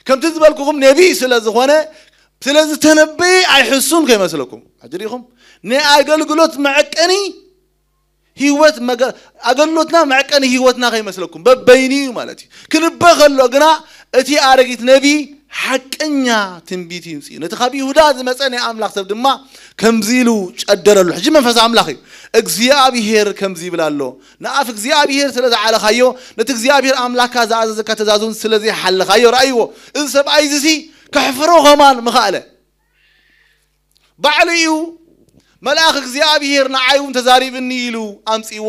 ከምቲ ዝበልኩኹም ነቢይ ስለ ዝኾነ፣ ስለ ዝተነበየ ኣይሕሱን ከይመስለኩም። ሕጂ ዲኹም ናይ ኣገልግሎት መዐቀኒ ህይወት መገ-፣ ኣገልግሎትና መዐቀኒ ህይወትና ከይመስለኩም፣ በበይኑ እዩ ማለት እዩ። ክንበ ከሎ ግና እቲ ኣረጊት ነቢ ሓቀኛ ትንቢት ይምጽእ። ነቲ ካብ ይሁዳ ዝመጸ ናይ ኣምላኽ ሰብ ድማ ከምዚ ኢሉ ጨደረሉ። ሕጂ መንፈስ ኣምላኽ እዩ። እግዚኣብሔር ከምዚ ይብል ኣሎ፣ ንኣፍ እግዚኣብሔር ስለ ዝዓለኻዮ፣ ነቲ እግዚኣብሔር ኣምላኽካ ዝኣዘዘካ ትእዛዙን ስለ ዘይሓለኻዮ። ረኣይዎ፣ እዚ ሰብኣይ እዚ ሲ ከሕፍሮ ኸማን ምኻእለ። ባዕሉ እዩ፣ መልኣኽ እግዚኣብሔር ንዓይ እውን ተዛሪብኒ ኢሉ ኣምጺዎ።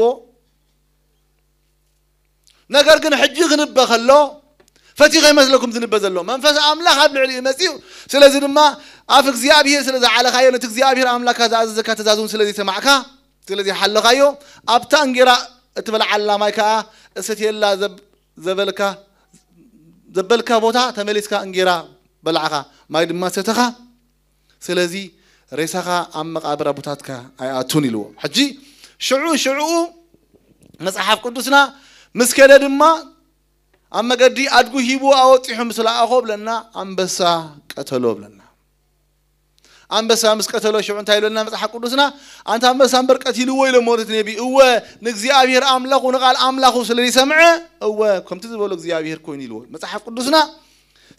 ነገር ግን ሕጂ ክንበ ከሎ ፈቲ ከይመስለኩም ዝንበ ዘሎ መንፈስ ኣምላኽ ኣብ ልዕሊኡ መጺኡ። ስለዚ ድማ ኣፍ እግዚኣብሔር ስለ ዝዓለኻዮ፣ ነቲ እግዚኣብሔር ኣምላኽካ ዝኣዘዘካ ትእዛዝ እውን ስለ ዘይሰማዕካ፣ ስለ ዘይሓለኻዮ፣ ኣብታ እንጌራ እትበልዓላ ማይ ከኣ እሰትየላ ዘብ-፣ ዘበልካ፣ ዘበልካ ቦታ ተመሊስካ እንጌራ በላዕኻ፣ ማይ ድማ ሰተኻ። ስለዚ ሬሳኻ ኣብ መቓብር ኣቦታትካ ኣይኣቱን ኢልዎ። ሕጂ ሽዑ ሽዑ መጽሓፍ ቅዱስና ምስ ከደ ድማ ኣብ መገዲ ኣድጉ ሂቡ ኣወጺሑ ምስ ለኣኾ ብለና፣ ኣንበሳ ቀተሎ ብለና። ኣንበሳ ምስ ቀተሎ ሽዑ እንታይ ይብለና መጽሓፍ ቅዱስና? ኣንታ ኣንበሳ እምበር ቀቲልዎ ኢሎሞ ነቲ ነቢ። እወ፣ ንእግዚኣብሔር ኣምላኹ ንቓል ኣምላኹ ስለ ዘይሰምዐ፣ እወ፣ ከምቲ ዝበሎ እግዚኣብሔር ኮይኑ ኢልዎ መጽሓፍ ቅዱስና።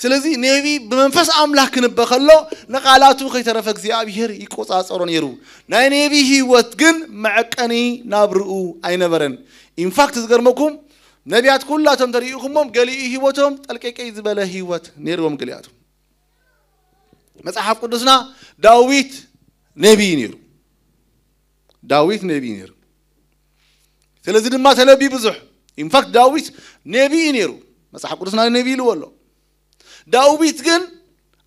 ስለዚ ነቢ ብመንፈስ ኣምላኽ ክንበ ከሎ ንቓላቱ ከይተረፈ እግዚኣብሔር ይቆጻጸሮ ነይሩ። ናይ ነቢ ህይወት ግን መዐቀኒ ናብርኡ ኣይነበረን። ኢንፋክት ዝገርመኩም ነቢያት ኩላቶም ተሪኢኹሞም ገሊኡ ህይወቶም ጠልቀቀይ ዝበለ ህይወት ነይርዎም ገሊኣቶም። መጽሓፍ ቅዱስና ዳዊት ነቢ እዩ ነይሩ። ዳዊት ነቢ እዩ ነይሩ። ስለዚ ድማ ተነቢ ብዙሕ። ኢንፋክት ዳዊት ነቢ እዩ ነይሩ። መጽሓፍ ቅዱስና ነቢ ኢልዎ ኣሎ። ዳዊት ግን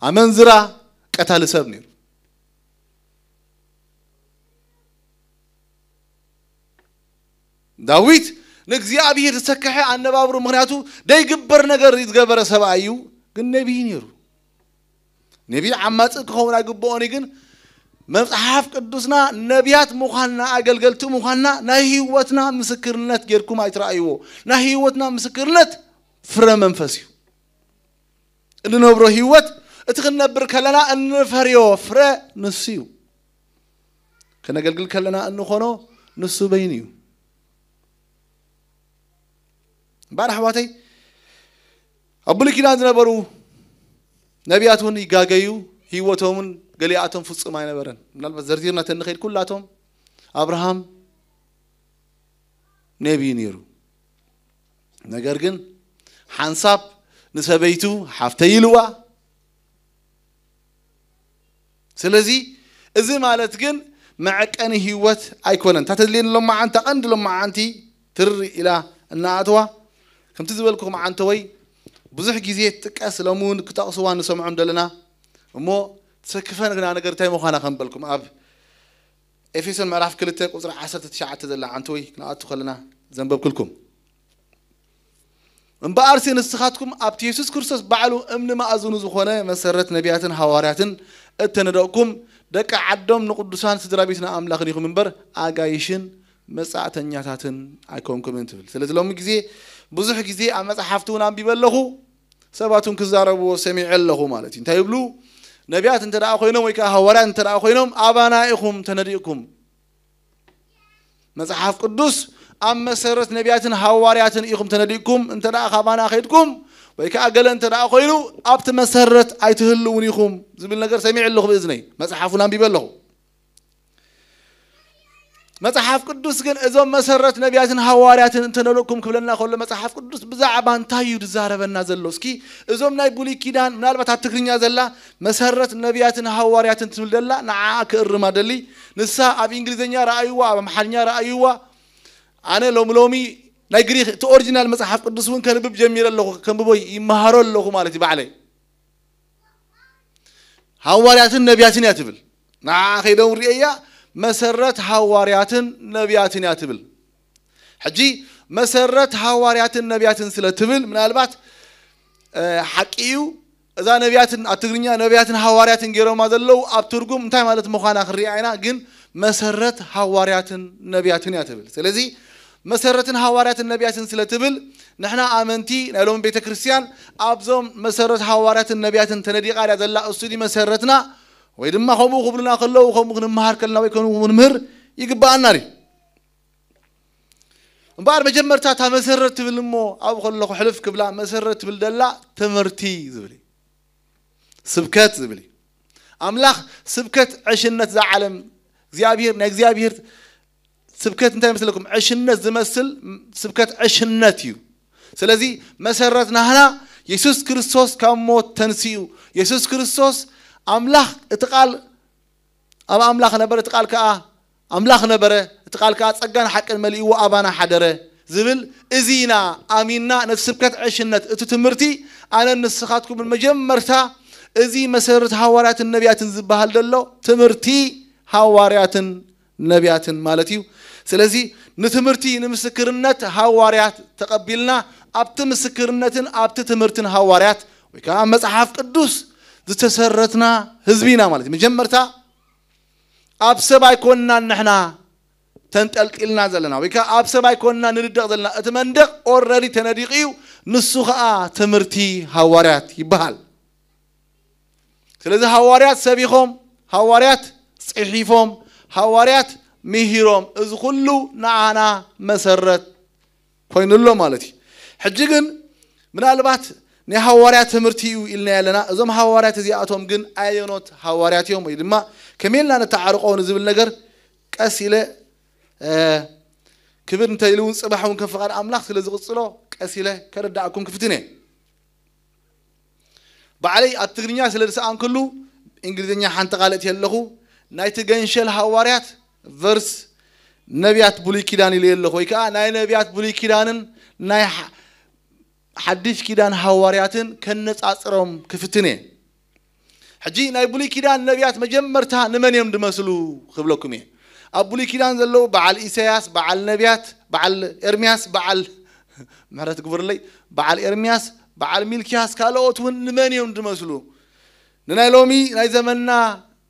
ኣመንዝራ ቀታሊ ሰብ ነይሩ። ዳዊት ንእግዚኣብሔር ዝሰከሐ ኣነባብሩ፣ ምኽንያቱ ደይግበር ነገር ዝገበረ ሰብኣይ እዩ፣ ግን ነቢይ ነይሩ። ነቢይ ዓማጺ ክኸውን ኣይግብኦን እዩ፣ ግን መጽሓፍ ቅዱስና ነቢያት ምዃንና፣ ኣገልገልቲ ምዃንና ናይ ህይወትና ምስክርነት ጌርኩም ኣይትረኣይዎ። ናይ ህይወትና ምስክርነት ፍረ መንፈስ እዩ። እንነብሮ ህይወት፣ እቲ ክንነብር ከለና እንፈርዮ ፍረ ንሱ እዩ። ከነገልግል ከለና እንኾኖ ንሱ በይኑ እዩ። እምበኣር ኣሕዋተይ፣ ኣብ ብሉይ ኪዳን ዝነበሩ ነቢያት እውን ይጋገዩ፣ ህይወቶምን ገሊኣቶም ፍጹም ኣይነበረን። ምናልባት ዘርዚርና ተንኸይድ ኩላቶም ኣብርሃም ነቢይ ነይሩ። ነገር ግን ሓንሳብ ንሰበይቱ ሓፍተይ ኢልዋ። ስለዚ እዚ ማለት ግን መዐቀኒ ህይወት ኣይኮነን። እታ ተድልየኒ ሎማዓንቲ፣ ቀንዲ ሎማዓንቲ ትርር ኢላ እናኣተዋ፣ ከምቲ ዝበልኩኹም ዓንተወይ ብዙሕ ግዜ ትጥቀስ፣ ሎሚ እውን ክጠቕስዋ ንሰምዖም ዘለና። እሞ ትሰክፈን ግና ነገር እንታይ ምዃና ከም በልኩም ኣብ ኤፌሶን ምዕራፍ ክልተ ቁጽሪ ዓሰርተ ትሽዓተ ዘላ ዓንተወይ ክንኣቱ ከለና ዘንበብኩልኩም። እምበኣርሲ ንስኻትኩም ኣብቲ የሱስ ክርስቶስ ባዕሉ እምኒ ማእዝኑ ዝኾነ መሰረት ነቢያትን ሃዋርያትን እተነደቕኩም ደቂ ዓዶም ንቅዱሳን ስድራ ቤትን ኣምላኽን ኢኹም እምበር ኣጋይሽን መጻእተኛታትን ኣይኮንኩምን ትብል። ስለዚ ሎሚ ግዜ ብዙሕ ግዜ ኣብ መጽሓፍቲ እውን ኣንቢበ ኣለኹ፣ ሰባት እውን ክዛረብዎ ሰሚዐ ኣለኹ ማለት እዩ። እንታይ ይብሉ? ነቢያት እንተ ደኣ ኮይኖም ወይ ከኣ ሃዋርያት እንተ ደኣ ኮይኖም ኣባና ኢኹም ተነዲቕኩም። መጽሓፍ ቅዱስ ኣብ መሰረት ነቢያትን ሃዋርያትን ኢኹም ተነዲቕኩም፣ እንተ ደኣ ካባና ከይድኩም ወይ ከኣ ገለ እንተ ደኣ ኮይኑ ኣብቲ መሰረት ኣይትህልውን ኢኹም ዝብል ነገር ሰሚዐ ኣለኹ ብእዝነይ፣ መጽሓፉን ኣንቢበ ኣለኹ። መጽሓፍ ቅዱስ ግን እዞም መሰረት ነቢያትን ሃዋርያትን እንተነደቕኩም ክብለና ከሎ መጽሓፍ ቅዱስ ብዛዕባ እንታይ እዩ ዝዛረበና ዘሎ? እስኪ እዞም ናይ ብሉይ ኪዳን ምናልባት ኣብ ትግርኛ ዘላ መሰረት ነቢያትን ሃዋርያትን ትብል ዘላ ንዓኣ ክእርማ ደሊ። ንሳ ኣብ እንግሊዝኛ ረኣይዋ፣ ኣብ ኣምሓርኛ ረኣይዋ። ኣነ ሎሚ ሎሚ ናይ ግሪክ እቲ ኦሪጂናል መጽሓፍ ቅዱስ እውን ከንብብ ጀሚረ ኣለኹ፣ ከንብቦ ይመሃሮ ኣለኹ ማለት እዩ ባዕለይ። ሃዋርያትን ነቢያትን እያ ትብል። ንዓ ከይደው ርእያ መሰረት ሃዋርያትን ነቢያትን እያ ትብል። ሕጂ መሰረት ሃዋርያትን ነቢያትን ስለ ትብል ምናልባት እ፣ ሓቂ እዩ። እዛ ነቢያትን ኣብ ትግርኛ ነቢያትን ሃዋርያትን ገይሮማ ዘለዉ ኣብ ትርጉም እንታይ ማለት ምዃና ክንሪኣ ኢና። ግን መሰረት ሃዋርያትን ነቢያትን እያ ትብል። ስለዚ መሰረትን ሃዋርያትን ነቢያትን ስለ ትብል፣ ንሕና ኣመንቲ ናይ ሎም ቤተ ክርስቲያን ኣብዞም መሰረት ሃዋርያትን ነቢያትን ተነዲቓ እያ ዘላ። እሱ ድዩ መሰረትና? ወይ ድማ ከምኡ ክብሉና ከለዉ ከምኡ ክንመሃር ከለና ወይ ከምኡ ክንምህር ይግብኣና ድዩ? እምበኣር መጀመርታ እታ መሰረት ትብል እሞ ኣብኡ ከለኹ ሕልፍ ክብላ፣ መሰረት ትብል ደላ ትምህርቲ ዝብል እዩ። ስብከት ዝብል እዩ። ኣምላኽ ስብከት ዕሽነት እዛ ዓለም፣ እግዚኣብሔር፣ ናይ እግዚኣብሔር ስብከት እንታይ ይመስለኩም? ዕሽነት ዝመስል ስብከት ዕሽነት እዩ። ስለዚ መሰረት ናህና የሱስ ክርስቶስ ካብ ሞት ተንሲኡ። የሱስ ክርስቶስ ኣምላኽ፣ እቲ ቃል ኣብ ኣምላኽ ነበረ፣ እቲ ቃል ከኣ ኣምላኽ ነበረ፣ እቲ ቃል ከኣ ጸጋን ሓቅን መሊእዎ ኣባና ሓደረ ዝብል፣ እዚ ኢና ኣሚንና። ነቲ ስብከት ዕሽነት፣ እቲ ትምህርቲ፣ ኣነን ንስኻትኩምን መጀመርታ እዚ መሰረት ሃዋርያትን ነቢያትን ዝበሃል ዘሎ ትምህርቲ ሃዋርያትን ነቢያትን ማለት እዩ። ስለዚ ንትምህርቲ፣ ንምስክርነት ሃዋርያት ተቐቢልና፣ ኣብቲ ምስክርነትን ኣብቲ ትምህርትን ሃዋርያት ወይ ከዓ መጽሓፍ ቅዱስ ዝተሰረትና ህዝቢ ኢና ማለት እዩ። መጀመርታ ኣብ ሰብ ኣይኮንናን ንሕና ተንጠልጢልና ዘለና፣ ወይ ከዓ ኣብ ሰብ ኣይኮንና ንልደቕ ዘለና። እቲ መንደቕ ኦረዲ ተነዲቑ እዩ። ንሱ ከዓ ትምህርቲ ሃዋርያት ይበሃል። ስለዚ ሃዋርያት ሰቢኾም፣ ሃዋርያት ጽሒፎም፣ ሃዋርያት ምሂሮም። እዚ ኩሉ ንዓና መሰረት ኮይኑ ኣሎ ማለት እዩ። ሕጂ ግን ምናልባት ናይ ሃዋርያት ትምህርቲ እዩ ኢልና ኣለና። እዞም ሃዋርያት እዚኣቶም ግን ኣየኖት ሃዋርያት እዮም ወይ ድማ ከመይ ኢልና ነተዓርቆ ንዝብል ነገር ቀስ ኢለ፣ እ፣ ክብር እንተ ኢሉ እውን ጽባሕ እውን ከም ፍቓድ ኣምላኽ ስለ ዝቕጽሎ ቀስ ኢለ ከረዳእኩም ክፍትን እየ። ባዕለይ ኣብ ትግርኛ ስለ ዝሰኣንክሉ እንግሊዝኛ ሓንቲ ቃል እትየ ኣለኹ። ናይቲ ገንሸል ሃዋርያት ቨርስ ነቢያት ብሉይ ኪዳን ኢለ ኣለኹ፣ ወይ ከዓ ናይ ነቢያት ብሉይ ኪዳንን ናይ ሓ-፣ ሓድሽ ኪዳን ሃዋርያትን ከነጻጽሮም ክፍትን እየ። ሕጂ ናይ ብሉይ ኪዳን ነቢያት መጀመርታ ንመን እዮም ድመስሉ ክብለኩም እየ። ኣብ ብሉይ ኪዳን ዘለዉ በዓል ኢሳያስ፣ በዓል ነቢያት፣ በዓል ኤርምያስ፣ በዓል፣ ምሕረት ግበሩለይ፣ በዓል ኤርምያስ፣ በዓል ሚልክያስ፣ ካልኦት እውን ንመን እዮም ድመስሉ? ንናይ ሎሚ ናይ ዘመንና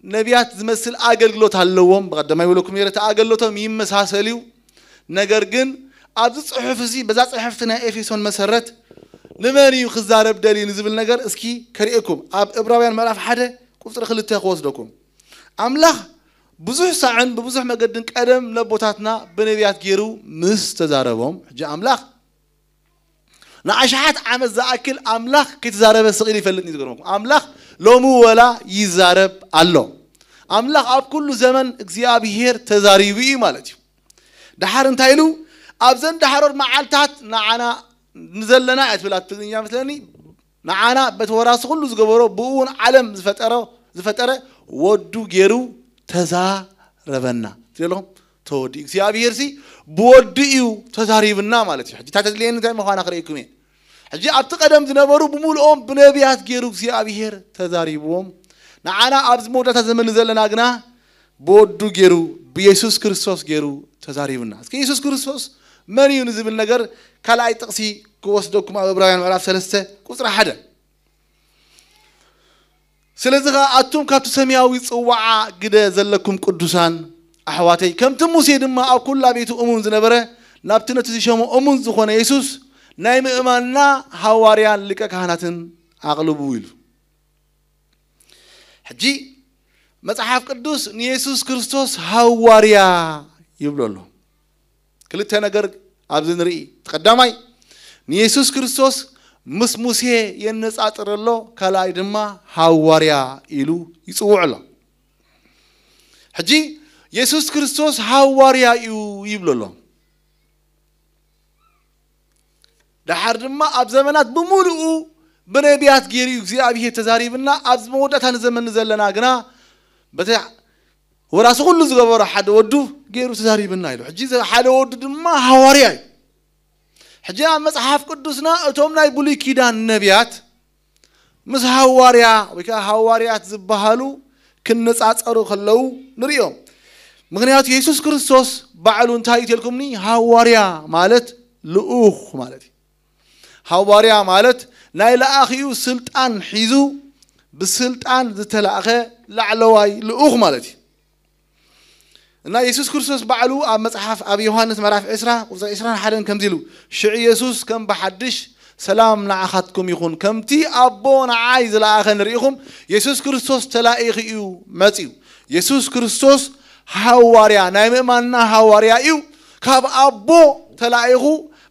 ነቢያት ዝመስል ኣገልግሎት ኣለዎም። ብቐደማይ ይብለኩም ነይረ፣ እቲ ኣገልግሎቶም ይመሳሰል እዩ። ነገር ግን ኣብዚ ጽሑፍ እዚ፣ በዛ ጽሕፍቲ ናይ ኤፌሶን መሰረት ንመን እዩ ክዛረብ ደልዩ ንዝብል ነገር እስኪ ከርእየኩም። ኣብ ዕብራውያን ምዕራፍ ሓደ ቁጽሪ ክልተ ክወስደኩም። ኣምላኽ ብዙሕ ሳዕን ብብዙሕ መገድን ቀደም ነቦታትና ብነቢያት ገይሩ ምስ ተዛረቦም፣ ሕጂ ኣምላኽ ንኣሽሓት ዓመት ዝኣክል ኣምላኽ ከይተዛረበ ስቕ ኢሉ ይፈልጥ እዩ። ዝገርመኩም፣ ኣምላኽ ሎሚ ወላ ይዛረብ ኣሎ። ኣምላኽ ኣብ ኩሉ ዘመን እግዚኣብሄር ተዛሪቡ እዩ ማለት እዩ። ደሓር እንታይ ኢሉ? ኣብዘን ደሓሮት መዓልታት ንዓና ንዘለና እያ ትብል ኣብ ትግርኛ መስለኒ። ንዓና በቲ ወራሲ ኩሉ ዝገበሮ፣ ብኡ እውን ዓለም ዝፈጠሮ፣ ዝፈጠረ ወዱ ገይሩ ተዛረበና። ትሪኦ ኣለኹም? ተወዲኡ። እግዚኣብሄር ሲ ብወዱ እዩ ተዛሪብና ማለት እዩ። ሕጂ እታ ተድልየኒ እንታይ ምዃና ክርእየኩም እየ። ሕጂ ኣብቲ ቀደም ዝነበሩ ብምሉኦም ብነቢያት ገይሩ እግዚኣብሄር ተዛሪብዎም። ንዓና ኣብዚ መወዳእታ ዘመን ዘለና ግና ብወዱ ገይሩ፣ ብየሱስ ክርስቶስ ገይሩ ተዛሪብና። እስኪ የሱስ ክርስቶስ መን እዩ ንዝብል ነገር ካልኣይ ጥቕሲ ክወስደኩም፣ ኣብ ዕብራውያን ምዕራፍ ሰለስተ ቁጽሪ ሓደ። ስለዚ ኸኣ ኣቱም ካብቲ ሰማያዊ ጽዋዓ ግደ ዘለኩም ቅዱሳን ኣሕዋተይ፣ ከምቲ ሙሴ ድማ ኣብ ኩላ ቤቱ እሙን ዝነበረ፣ ናብቲ ነቲ ዝሸሞ እሙን ዝኾነ የሱስ ናይ ምእማንና ሃዋርያን ሊቀ ካህናትን ኣቕልቡ ኢሉ። ሕጂ መጽሓፍ ቅዱስ ንየሱስ ክርስቶስ ሃዋርያ ይብሎ ኣሎ። ክልተ ነገር ኣብዚ ንርኢ። እቲ ቀዳማይ ንየሱስ ክርስቶስ ምስ ሙሴ የነጻጽር ኣሎ፣ ካልኣይ ድማ ሃዋርያ ኢሉ ይጽውዕ ኣሎ። ሕጂ የሱስ ክርስቶስ ሃዋርያ እዩ ይብሎ ኣሎ። ደሓር ድማ ኣብ ዘመናት ብምሉኡ ብነቢያት ገይሩ እዩ እግዚኣብሄር ተዛሪብና። ኣብዚ መወዳእታ ንዘመን ዘለና ግና በቲ ወራሲ ኩሉ ዝገበሮ ሓደ ወዱ ገይሩ ተዛሪብና ኢሉ። ሕጂ ዘ-፣ ሓደ ወዱ ድማ ሃዋርያ እዩ። ሕጂ ኣብ መጽሓፍ ቅዱስና እቶም ናይ ብሉይ ኪዳን ነቢያት ምስ ሃዋርያ ወይ ከዓ ሃዋርያት ዝበሃሉ ክነጻጸሩ ከለዉ ንርእዮም። ምኽንያቱ የሱስ ክርስቶስ ባዕሉ እንታይ እዩ ኢልኩምኒ? ሃዋርያ ማለት ልኡኽ ማለት እዩ። ሃዋርያ ማለት ናይ ለኣኺኡ ስልጣን ሒዙ ብስልጣን ዝተላእኸ ላዕለዋይ ልኡኽ ማለት እዩ። እና የሱስ ክርስቶስ ባዕሉ ኣብ መጽሓፍ ኣብ ዮሃንስ ምዕራፍ ዕስራ ቁጽሪ ዕስራን ሓደን ከምዚ ኢሉ፣ ሽዑ የሱስ ከም ብሓድሽ፣ "ሰላም ንዓኻትኩም ይኹን፣ ከምቲ ኣቦ ንዓይ ዝለኣኸኒ ርኢኹም፣ የሱስ ክርስቶስ ተላኢኹ እዩ መጺኡ። የሱስ ክርስቶስ ሃዋርያ፣ ናይ ምእማንና ሃዋርያ እዩ፣ ካብ ኣቦ ተላኢኹ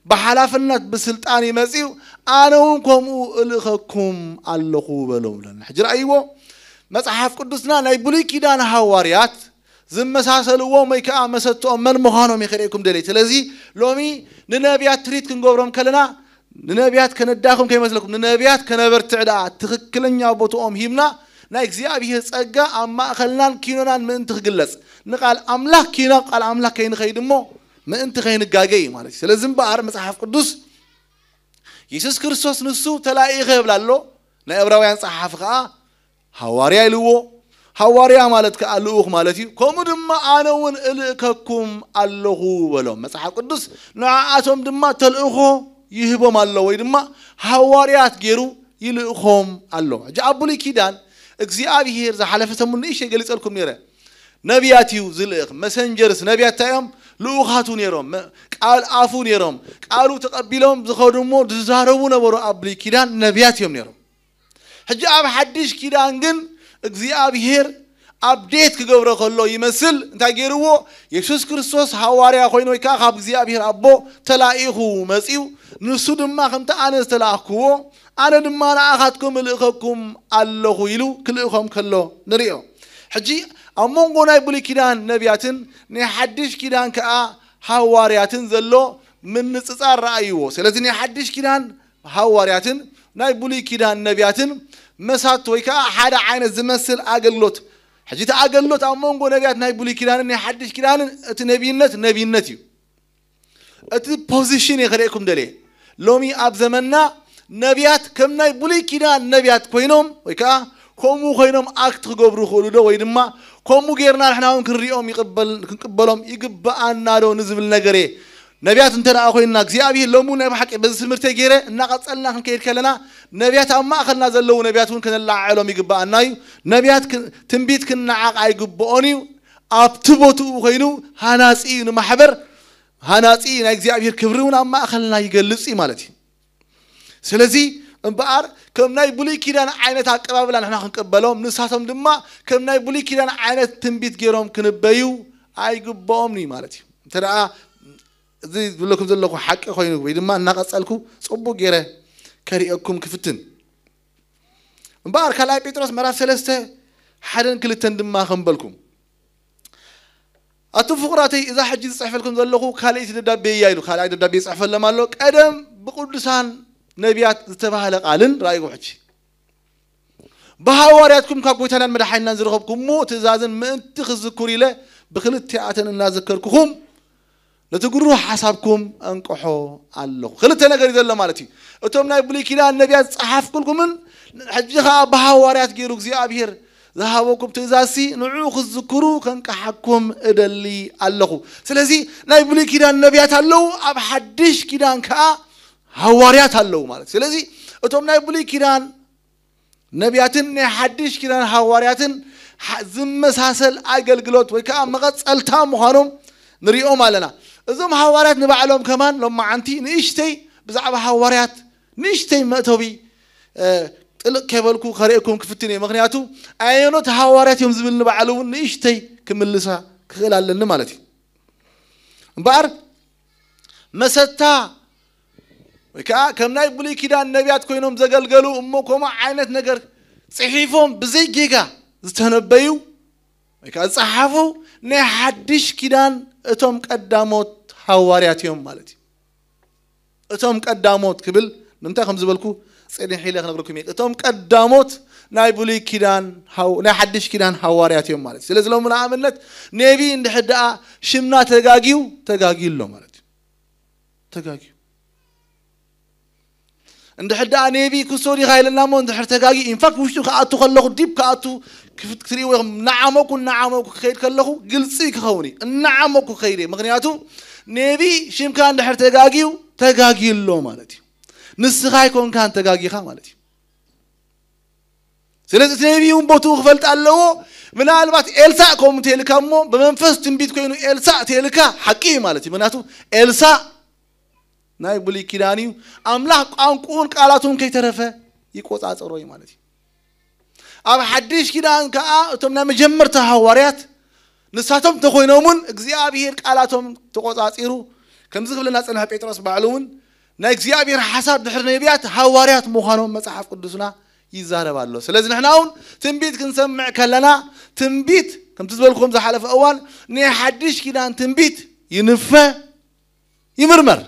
ብሓላፍነት ብስልጣን እዩ መጺኡ፣ ኣነ እውን ከምኡ እልእኸኩም ኣለኹ" በሎም። ሕጂ ረኣይዎ፣ መጽሓፍ ቅዱስና ናይ ብሉይ ኪዳን ሃዋርያት ዝመሳሰልዎም ወይ ከዓ መሰትኦም መን ምዃኖም ይኸርእየኩም ደልየ። ስለዚ ሎሚ ንነቢያት ትሪት ክንገብሮም ከለና ንነቢያት ከነዳኽም ከይመስለኩም፣ ንነቢያት ከነበርትዕ ደኣ፣ ትኽክለኛ ቦትኦም ሂብና ናይ እግዚኣብሔር ጸጋ ኣብ ማእኸልናን ኪኖናን ምእንቲ ክግለጽ፣ ንቃል ኣምላኽ ኪኖ ቃል ኣምላኽ ከይንኸይድ እሞ ምእንቲ ከይንጋገ እዩ ማለት እዩ። ስለዚ እምበኣር መጽሓፍ ቅዱስ የሱስ ክርስቶስ ንሱ ተላኢኸ ይብል ኣሎ። ናይ ዕብራውያን ጸሓፊ ከኣ ሃዋርያ ኢልዎ። ሃዋርያ ማለት ከኣ ልኡኽ ማለት እዩ። ከምኡ ድማ ኣነ እውን እልእከኩም ኣለኹ በሎም። መጽሓፍ ቅዱስ ንዓኣቶም ድማ ተልእኾ ይህቦም ኣሎ ወይ ድማ ሃዋርያት ገይሩ ይልእኾም ኣሎ። ሕጂ ኣብ ብሉይ ኪዳን እግዚኣብሔር ዝሓለፈ ሰሙን ንእሽተይ ገሊጸልኩም ነይረ። ነቢያት እዩ ዝልእኽ። መሰንጀርስ ነቢያት እንታይ እዮም? ልኡኻቱ ነይሮም። መ-፣ ቃል ኣፉ ነይሮም። ቃሉ ተቐቢሎም ዝኸዱ እሞ ዝዛረቡ ነበሩ። ኣብ ብሉይ ኪዳን ነቢያት እዮም ነይሮም። ሕጂ ኣብ ሓድሽ ኪዳን ግን እግዚኣብሔር ኣፕዴት ክገብሮ ከሎ ይመስል እንታይ ገይርዎ? የሱስ ክርስቶስ ሃዋርያ ኮይኑ ወይ ከዓ ካብ እግዚኣብሔር ኣቦ ተላኢኹ መጺኡ፣ ንሱ ድማ ከምቲ ኣነ ዝተላእኽክዎ ኣነ ድማ ንኣኻትኩም እልእኸኩም ኣለኹ ኢሉ ክልእኾም ከሎ ንሪኦ። ሕጂ ኣብ መንጎ ናይ ብሉይ ኪዳን ነቢያትን ናይ ሓድሽ ኪዳን ከዓ ሃዋርያትን ዘሎ ምንጽጻር ረኣይዎ። ስለዚ ናይ ሓድሽ ኪዳን ሃዋርያትን ናይ ብሉይ ኪዳን ነቢያትን መሳት ወይ ከዓ ሓደ ዓይነት ዝመስል ኣገልግሎት። ሕጂ እቲ ኣገልግሎት ኣብ መንጎ ነቢያት ናይ ብሉይ ኪዳንን ናይ ሓድሽ ኪዳንን እቲ ነቢይነት ነቢይነት እዩ። እቲ ፖዚሽን እየ ከርእየኩም ደልየ። ሎሚ ኣብ ዘመንና ነቢያት ከም ናይ ብሉይ ኪዳን ነቢያት ኮይኖም ወይ ከዓ ከምኡ ኮይኖም ኣክት ክገብሩ ይኽእሉ ዶ? ወይ ድማ ከምኡ ጌርና ንሕና እውን ክንሪኦም ይቕበል-፣ ክንቅበሎም ይግብኣና ዶ ንዝብል ነገር እየ። ነቢያት እንተ ደኣ ኮይንና እግዚኣብሔር ሎሚ እውን ናይ ብሓቂ በዚ ትምህርተይ ገይረ እናቐጸልና ክንከይድ ከለና ነቢያት ኣብ ማእኸልና ዘለዉ ነቢያት እውን ከነለዓዕሎም ይግብኣና እዩ። ነቢያት ክ-፣ ትንቢት ክንነዓቕ ኣይግብኦን እዩ። ኣብቲ ቦትኡ ኮይኑ ሃናጺ እዩ ንማሕበር፣ ሃናጺ ናይ እግዚኣብሔር ክብሪ እውን ኣብ ማእኸልና ይገልጽ እዩ ማለት እዩ። ስለዚ እምበኣር ከም ናይ ብሉይ ኪዳን ዓይነት ኣቀባብላ ንሕና ክንቅበሎም፣ ንሳቶም ድማ ከም ናይ ብሉይ ኪዳን ዓይነት ትንቢት ገይሮም ክንበዩ ኣይግብኦምን እዩ ማለት እዩ። እንተ ደኣ እዚ ዝብለኩም ዘለኹ ሓቂ ኮይኑ ወይ ድማ እናቐጸልኩ ጽቡቕ ገይረ ከርእየኩም ክፍትን። እምበኣር ካልኣይ ጴጥሮስ ምዕራፍ ሰለስተ ሓደን ክልተን ድማ ከም በልኩም፣ ኣቱም ፍቑራተይ፣ እዛ ሕጂ ዝጽሕፈልኩም ዘለኹ ካልኣይቲ ደብዳቤ እያ ኢሉ ካልኣይ ደብዳቤ ይጽሕፈሎም ኣሎ። ቀደም ብቅዱሳን ነቢያት ዝተባህለ ቃልን ራእይዎ ሕጂ ብሃዋርያትኩም ካብ ጎይታናን መድሓኒናን ዝረኸብኩሞ ትእዛዝን ምእንቲ ክዝክሩ ኢለ ብክልቲኣተን እናዘከርኩኹም ነቲ ግሩህ ሓሳብኩም ኣንቅሖ ኣለኹ። ክልተ ነገር እዩ ዘሎ ማለት እዩ። እቶም ናይ ብሉይ ኪዳን ነቢያት ዝጸሓፍኩልኩምን ሕጂ ኸኣ ብሃዋርያት ገይሩ እግዚኣብሔር ዝሃበኩም ትእዛዝሲ ንዕኡ ክትዝክሩ ከንቅሓኩም እደሊ ኣለኹ። ስለዚ ናይ ብሉይ ኪዳን ነቢያት ኣለዉ፣ ኣብ ሓድሽ ኪዳን ከኣ ሃዋርያት ኣለዉ ማለት። ስለዚ እቶም ናይ ብሉይ ኪዳን ነቢያትን ናይ ሓድሽ ኪዳን ሃዋርያትን ሓ-፣ ዝመሳሰል ኣገልግሎት ወይ ከዓ መቐጸልታ ምዃኖም ንሪኦም ኣለና። እዞም ሃዋርያት ንባዕሎም ከማን ሎማዓንቲ ንእሽተይ ብዛዕባ ሃዋርያት ንእሽተይ መእተዊ፣ እ፣ ጥልቕ ከይበልኩ ከርእየኩም ክፍትን እየ። ምኽንያቱ ኣየኖት ሃዋርያት እዮም ዝብል ንባዕሉ እውን ንእሽተይ ክምልሳ ክኽእል ኣለኒ ማለት እዩ። እምበኣር መሰታ ወይ ከዓ ከም ናይ ብሉይ ኪዳን ነቢያት ኮይኖም ዘገልገሉ እሞ ከምኡ ዓይነት ነገር ጽሒፎም ብዘይ ጌጋ ዝተነበዩ ወይ ከዓ ዝጸሓፉ ናይ ሓድሽ ኪዳን እቶም ቀዳሞት ሃዋርያት እዮም ማለት እዩ። እቶም ቀዳሞት ክብል ንምንታይ ከም ዝበልኩ ጽኒሕ ኢለ ክነግረኩም እየ። እቶም ቀዳሞት ናይ ብሉይ ኪዳን ሃው-፣ ናይ ሓድሽ ኪዳን ሃዋርያት እዮም ማለት እዩ። ስለዚ ሎሚ ንኣብነት ነቢ እንድሕር ደኣ ሽምና ተጋግዩ፣ ተጋግዩ ኣሎ ማለት እዩ። ተጋግዩ። እንድሕር ደኣ ኔቢ ክስቶ ዲኻ ኢለና እሞ እንድሕር ተጋጊ፣ ኢንፋክት ውሽጡ ክኣቱ ከለኹ ዲፕ ክኣቱ ክፍት ክትሪእዎ ኢኹም። እናዓመኩ፣ እናዓመኩ ክኸይድ ከለኹ ግልጺ ክኸውን እዩ። እናዓመኩ ክኸይድ እየ። ምኽንያቱ ኔቢ ሽምካ እንድሕር ተጋጊዩ፣ ተጋጊዩ ኣሎ ማለት እዩ። ንስኻ ኣይኮንካን ተጋጊኻ ማለት እዩ። ስለዚ እቲ ነቢ እውን ቦትኡ ክፈልጥ ኣለዎ። ምናልባት ኤልሳእ ከምኡ እንተልካ እሞ ብመንፈስ ትንቢት ኮይኑ ኤልሳእ እንተልካ ሓቂ እዩ ማለት እዩ። ምክንያቱ ኤልሳእ ናይ ብሉይ ኪዳን እዩ። ኣምላኽ ቋንቁኡን ቃላቱን ከይተረፈ ይቆጻጸሮ እዩ ማለት እዩ። ኣብ ሓድሽ ኪዳን ከኣ እቶም ናይ መጀመርታ ሃዋርያት ንሳቶም ተኾይኖም እውን እግዚኣብሔር ቃላቶም ተቆጻጺሩ፣ ከምዚ ክብለና ጸንሐ ጴጥሮስ ባዕሉ እውን ናይ እግዚኣብሔር ሓሳብ ድሕሪ ነቢያት ሃዋርያት ምዃኖም መጽሓፍ ቅዱስና ይዛረብ ኣሎ። ስለዚ ንሕና እውን ትንቢት ክንሰምዕ ከለና ትንቢት ከምቲ ዝበልኩም ዝሓለፈ እዋን ናይ ሓድሽ ኪዳን ትንቢት ይንፈ ይምርመር።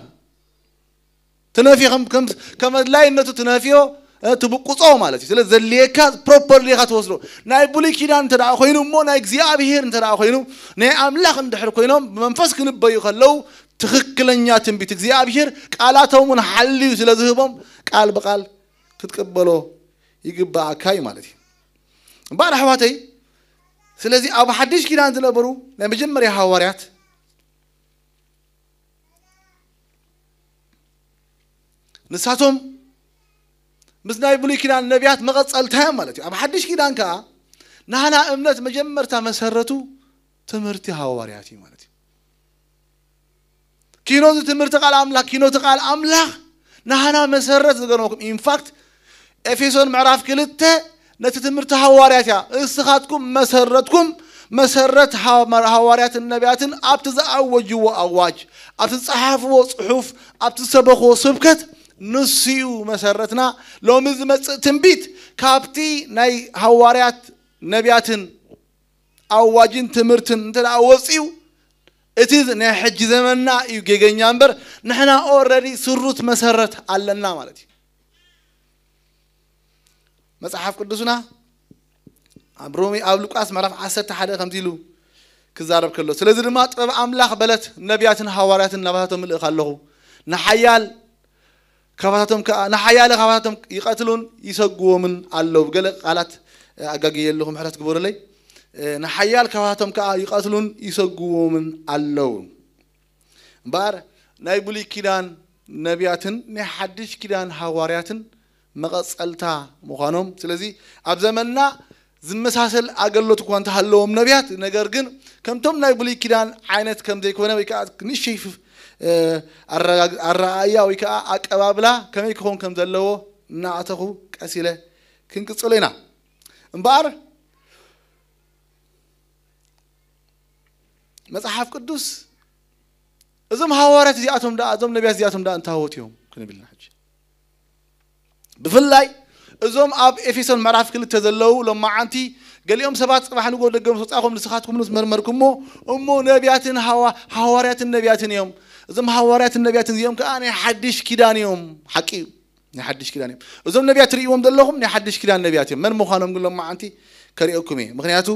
ትነፊ ከም ከም ከም ኣድላይነቱ ትነፊዮ፣ እ፣ ትብቁጾ ማለት እዩ። ስለ ዘድልየካ ፕሮፐርሊ ኢኻ ትወስዶ። ናይ ብሉይ ኪዳን እንተ ደኣ ኮይኑ እሞ ናይ እግዚኣብሔር እንተ ደኣ ኮይኑ ናይ ኣምላኽ እንድሕር ኮይኖም ብመንፈስ ክንበዩ ከለዉ ትኽክለኛ ትንቢት እግዚኣብሔር ቃላቶም እውን ሓልዩ ስለ ዝህቦም ቃል ብቃል ክትቅበሎ ይግባኣካ እዩ ማለት እዩ። እምበኣር ኣሕዋተይ፣ ስለዚ ኣብ ሓድሽ ኪዳን ዝነበሩ ናይ መጀመርያ ሃዋርያት ንሳቶም ምስ ናይ ብሉይ ኪዳን ነቢያት መቐጸልታ እዮም ማለት እዩ። ኣብ ሓድሽ ኪዳን ከኣ ናህና እምነት መጀመርታ መሰረቱ ትምህርቲ ሃዋርያት እዩ ማለት እዩ። ኪኖ እዚ ትምህርቲ ቃል ኣምላኽ፣ ኪኖ እቲ ቃል ኣምላኽ ናህና መሰረት ዝገርመኩም። ኢንፋክት ኤፌሶን ምዕራፍ ክልተ ነቲ ትምህርቲ ሃዋርያት እያ። እስኻትኩም መሰረትኩም መሰረት ሃ-፣ ሃዋርያትን ነቢያትን ኣብቲ ዝኣወጅዎ ኣዋጅ፣ ኣብቲ ዝጸሓፍዎ ጽሑፍ፣ ኣብቲ ዝሰበኽዎ ስብከት ንሱ እዩ መሰረትና። ሎሚ ዝመጽእ ትንቢት ካብቲ ናይ ሃዋርያት ነቢያትን ኣዋጅን ትምህርትን እንተ ደኣ ወጺኡ እቲ ናይ ሕጂ ዘመንና እዩ ጌገኛ እምበር ንሕና ኦረዲ ስሩት መሰረት ኣለና ማለት እዩ። መጽሓፍ ቅዱስና ኣብ ሮሜ ኣብ ሉቃስ ምዕራፍ ዓሰርተ ሓደ ከምዚ ኢሉ ክዛረብ ከሎ፣ ስለዚ ድማ ጥበብ ኣምላኽ በለት ነቢያትን ሃዋርያትን ናባታቶም እልእኽ ኣለኹ፣ ንሓያል ካባታቶም ከኣ ንሓያለ ካባታቶም ይቐትሉን ይሰግዎምን ኣለዉ። ገለ ቃላት ኣጋግየ ኣለኹ፣ ምሕረት ግበሩለይ። ንሓያል ካባታቶም ከኣ ይቐትሉን ይሰግዎምን ኣለዉ። እምበኣር ናይ ብሉይ ኪዳን ነቢያትን ናይ ሓድሽ ኪዳን ሃዋርያትን መቐጸልታ ምዃኖም። ስለዚ ኣብ ዘመንና ዝመሳሰል ኣገልግሎት እኳ እንተሃለዎም ነቢያት፣ ነገር ግን ከምቶም ናይ ብሉይ ኪዳን ዓይነት ከም ዘይኮነ ወይ ከዓ ንእሽተይ ፍ-፣ እ፣ ኣረጋግ-፣ ኣረኣእያ ወይ ከዓ ኣቀባብላ ከመይ ክኸውን ከም ዘለዎ እናኣተኹ ቀስ ኢለ ክንቅጽሎ ኢና። እምበኣር መጽሓፍ ቅዱስ እዞም ሃዋርያት እዚኣቶም ደኣ፣ እዞም ነቢያት እዚኣቶም ደኣ እንታወት እዮም ክንብል ኢና ሕጂ። ብፍላይ እዞም ኣብ ኤፌሶን ምዕራፍ ክልተ ዘለዉ ሎማዓንቲ ገሊኦም ሰባት ጽባሕ ንግሆ ደገ ምስ ወጻእኹም ንስኻትኩም ምስ መርመርኩሞ፣ እሞ ነቢያትን ሃዋ-፣ ሃዋርያትን ነቢያትን እዮም። እዞም ሃዋርያትን ነቢያትን እዚኦም ከኣ ናይ ሓድሽ ኪዳን እዮም። ሓቂ እዩ። ናይ ሓድሽ ኪዳን እዮም። እዞም ነቢያት ትርእይዎም ዘለኹም ናይ ሓድሽ ኪዳን ነቢያት እዮም። መን ምዃኖም ግን ሎማዓንቲ ከርእየኩም እየ። ምኽንያቱ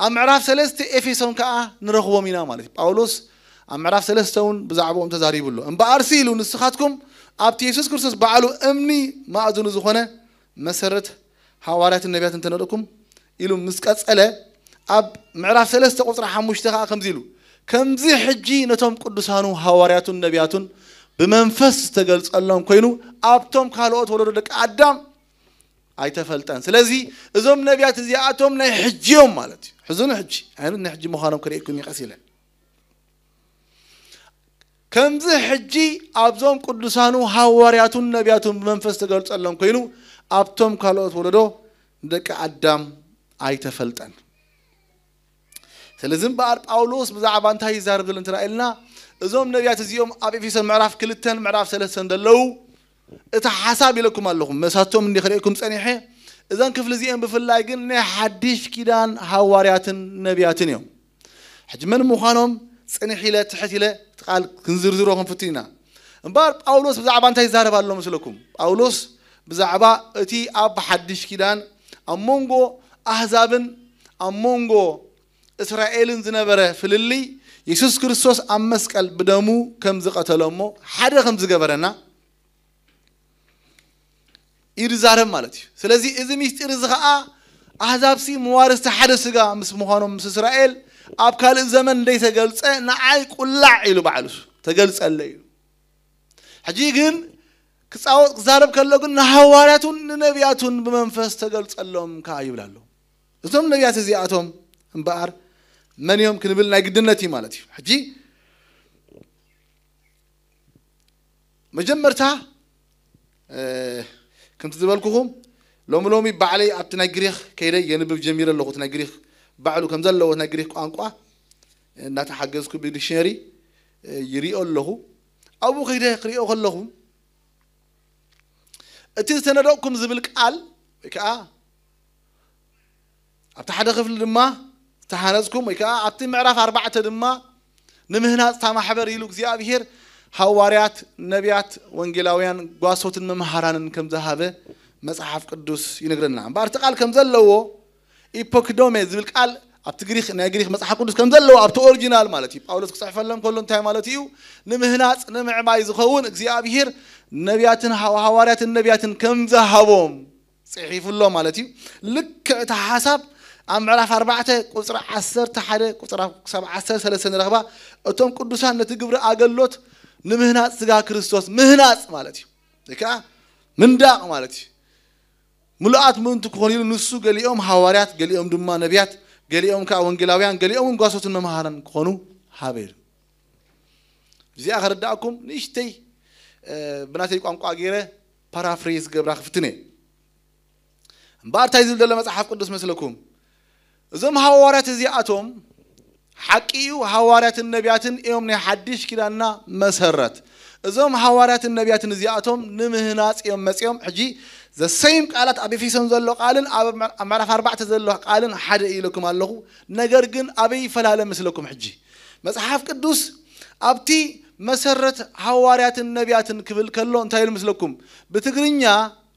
ኣብ ምዕራፍ ሰለስተ ኤፌሶን ከኣ ንረኽቦም ኢና ማለት እዩ። ጳውሎስ ኣብ ምዕራፍ ሰለስተ እውን ብዛዕባኦም ተዛሪቡ ኣሎ። እምበኣርሲ ኢሉ ንስኻትኩም ኣብቲ የሱስ ክርስቶስ ባዕሉ እምኒ ማእዝኑ ዝኾነ መሰረት ሃዋርያትን ነቢያትን እንተነደኩም ኢሉ ምስ ቀጸለ ኣብ ምዕራፍ ሰለስተ ቁጽሪ ሓሙሽተ ከኣ ከምዚ ኢሉ፣ ከምዚ ሕጂ ነቶም ቅዱሳኑ ሃዋርያቱን ነቢያቱን ብመንፈስ ዝተገልጸሎም ኮይኑ ኣብቶም ካልኦት ወለዶ ደቂ ኣዳም ኣይተፈልጠን። ስለዚ እዞም ነቢያት እዚኣቶም ናይ ሕጂ እዮም ማለት እዩ። ሕዝኑ ሕጂ፣ ኣይነት ናይ ሕጂ ምዃኖም ክርእየኩም ይቐስ ኢለ። ከምዚ ሕጂ ኣብዞም ቅዱሳኑ ሃዋርያቱን ነቢያቱን ብመንፈስ ተገልጸሎም ኮይኑ ኣብቶም ካልኦት ወለዶ ደቂ ኣዳም ኣይተፈልጠን። ስለዚ እምበኣር ጳውሎስ ብዛዕባ እንታይ ይዛረብ ዘሎ እንተረኣየልና፣ እዞም ነቢያት እዚኦም ኣብ ኤፌሶን ምዕራፍ ክልተን ምዕራፍ ሰለስተን ዘለዉ እቲ ሓሳብ ኢለኩም ኣለኹም፣ መሳቶም እንዲ ክርእየኩም ጸኒሐ፣ እዘን ክፍሊ እዚአን ብፍላይ ግን ናይ ሓድሽ ኪዳን ሃዋርያትን ነቢያትን እዮም። ሕጂ መን ምዃኖም ጽንሕ ኢለ ትሕት ኢለ እቲ ቃል ክንዝርዝሮ ክንፍትን ኢና። እምበኣር ጳውሎስ ብዛዕባ እንታይ ይዛረብ ኣሎ መስለኩም? ጳውሎስ ብዛዕባ እቲ ኣብ ሓድሽ ኪዳን ኣብ መንጎ ኣህዛብን ኣብ መንጎ እስራኤልን ዝነበረ ፍልልይ የሱስ ክርስቶስ ኣብ መስቀል ብደሙ ከም ዝቐተሎ እሞ ሓደ ከም ዝገበረና ይዛረብ ማለት እዩ። ስለዚ እዚ ሚስጢር እዚ ኸዓ ኣህዛብሲ መዋርስቲ ሓደ ስጋ ምስ ምዃኖም ምስ እስራኤል ኣብ ካልእ ዘመን እንደይተገልጸ ንዓይ ቁላዕ ኢሉ ባዕሉ ተገልጸለ ኢሉ። ሕጂ ግን ክጻወት ክዛረብ ከሎ ግን ንሃዋርያቱን ንነቢያቱን ብመንፈስ ተገልጸሎም ከኣ ይብል ኣሎ። እዞም ነቢያት እዚኣቶም እምበኣር መን እዮም ክንብል ናይ ግድነት እዩ ማለት እዩ። ሕጂ መጀመርታ ከምቲ ዝበልኩኹም ሎሚ ሎሚ ባዕለይ ኣብቲ ናይ ግሪኽ ከይደ የንብብ ጀሚረ ኣለኹ። እቲ ናይ ግሪኽ ባዕሉ ከም ዘለዎ ናይ ግሪኽ ቋንቋ እናተሓገዝኩ ብዲክሽነሪ ይሪኦ ኣለኹ። ኣብኡ ከይደ ክሪኦ ከለኹ እቲ ዝተነደቕኩም ዝብል ቃል ወይ ከዓ ኣብቲ ሓደ ክፍሊ ድማ ዝተሃነፅኩም ወይ ከዓ ኣብቲ ምዕራፍ ኣርባዕተ ድማ ንምህናፅ እታ ማሕበር ኢሉ እግዚኣብሄር ሃዋርያት፣ ነቢያት፣ ወንጌላውያን፣ ጓሶትን መምሃራንን ከም ዝሃበ መፅሓፍ ቅዱስ ይነግረና። እምበኣር እቲ ቃል ከም ዘለዎ ኢፖክዶሜ ዝብል ቃል ኣብቲ ግሪክ ናይ ግሪክ መፅሓፍ ቅዱስ ከም ዘለዎ ኣብቲ ኦሪጂናል ማለት እዩ ጳውሎስ ክፅሕፈሎም ከሎ እንታይ ማለት እዩ? ንምህናፅ ንምዕባይ ዝኸውን እግዚኣብሄር ነቢያትን ሃዋርያትን ነቢያትን ከም ዝሃቦም ፅሒፉ ኣሎ ማለት እዩ። ልክዕ እቲ ሓሳብ ኣብ ምዕራፍ ኣርባዕተ ቁፅሪ ዓሰርተ ሓደ ቁፅሪ ክሳብ ዓሰርተ ሰለስተ ንረኽባ። እቶም ቅዱሳን ነቲ ግብሪ ኣገልግሎት ንምህናፅ ስጋ ክርስቶስ ምህናፅ ማለት እዩ። ወይ ከዓ ምንዳቕ ማለት እዩ። ምሉኣት ምእንቲ ክኾኑ ኢሉ ንሱ ገሊኦም ሃዋርያት፣ ገሊኦም ድማ ነቢያት፣ ገሊኦም ከዓ ወንጌላውያን፣ ገሊኦም እውን ጓሶትን መምሃራን ክኾኑ ሃበ ኢሉ። እዚኣ ከረዳእኩም ንእሽተይ ብናተይ ቋንቋ ገይረ ፓራፍሬዝ ገብራ ክፍትን እየ። እምበኣር እንታይ ዝብል ዘሎ መፅሓፍ ቅዱስ መስለኩም? እዞም ሃዋርያት እዚኣቶም ሓቂ እዩ፣ ሃዋርያትን ነቢያትን እዮም ናይ ሓድሽ ኪዳንና መሰረት። እዞም ሃዋርያትን ነቢያትን እዚኣቶም ንምህናፅ እዮም መፂኦም። ሕጂ ዘሰይም ቃላት ኣብ ኤፌሶን ዘሎ ቃልን ኣብ ምዕራፍ ኣርባዕተ ዘሎ ቃልን ሓደ ኢለኩም ኣለኹ። ነገር ግን ኣበይ ይፈላለ ምስለኩም? ሕጂ መፅሓፍ ቅዱስ ኣብቲ መሰረት ሃዋርያትን ነቢያትን ክብል ከሎ እንታይ ኢሉ ምስለኩም? ብትግርኛ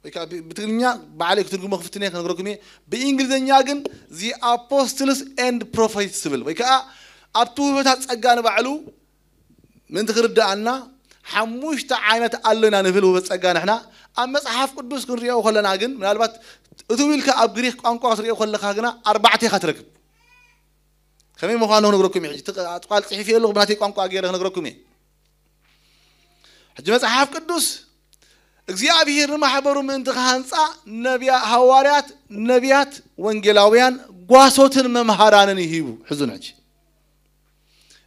ወይ ከዓ ብትግርኛ ባዕለይ ክትርጉሞ ክፍትን እየ ክነግረኩም እየ። ብእንግሊዝኛ ግን the apostles and prophets ዝብል ወይ ከዓ ኣብቲ ውህበታት ፀጋ ንባዕሉ ምእንቲ ክርዳኣና ሓሙሽተ ዓይነት ኣሎ ኢና ንብል ውህበት ፀጋ ንሕና ኣብ መፅሓፍ ቅዱስ ክንሪኦ ከለና ግን ምናልባት እትው ኢልካ ኣብ ግሪክ ቋንቋ ክትሪኦ ከለካ ግና ኣርባዕተ ኢኻ ትረክብ። ከመይ ምዃኑ ክነግረኩም እየ። ሕጂ እቲ ቃል ፅሒፍ ኣለኹ ብናተይ ቋንቋ ገይረ ክነግረኩም እየ። ሕጂ መፅሓፍ ቅዱስ እግዚኣብሄር ንማሕበሩ ምእንቲ ክሃንፃ ነቢያ ሃዋርያት፣ ነቢያት፣ ወንጌላውያን፣ ጓሶትን መምሃራንን ይሂቡ። ሕዙን ሕጂ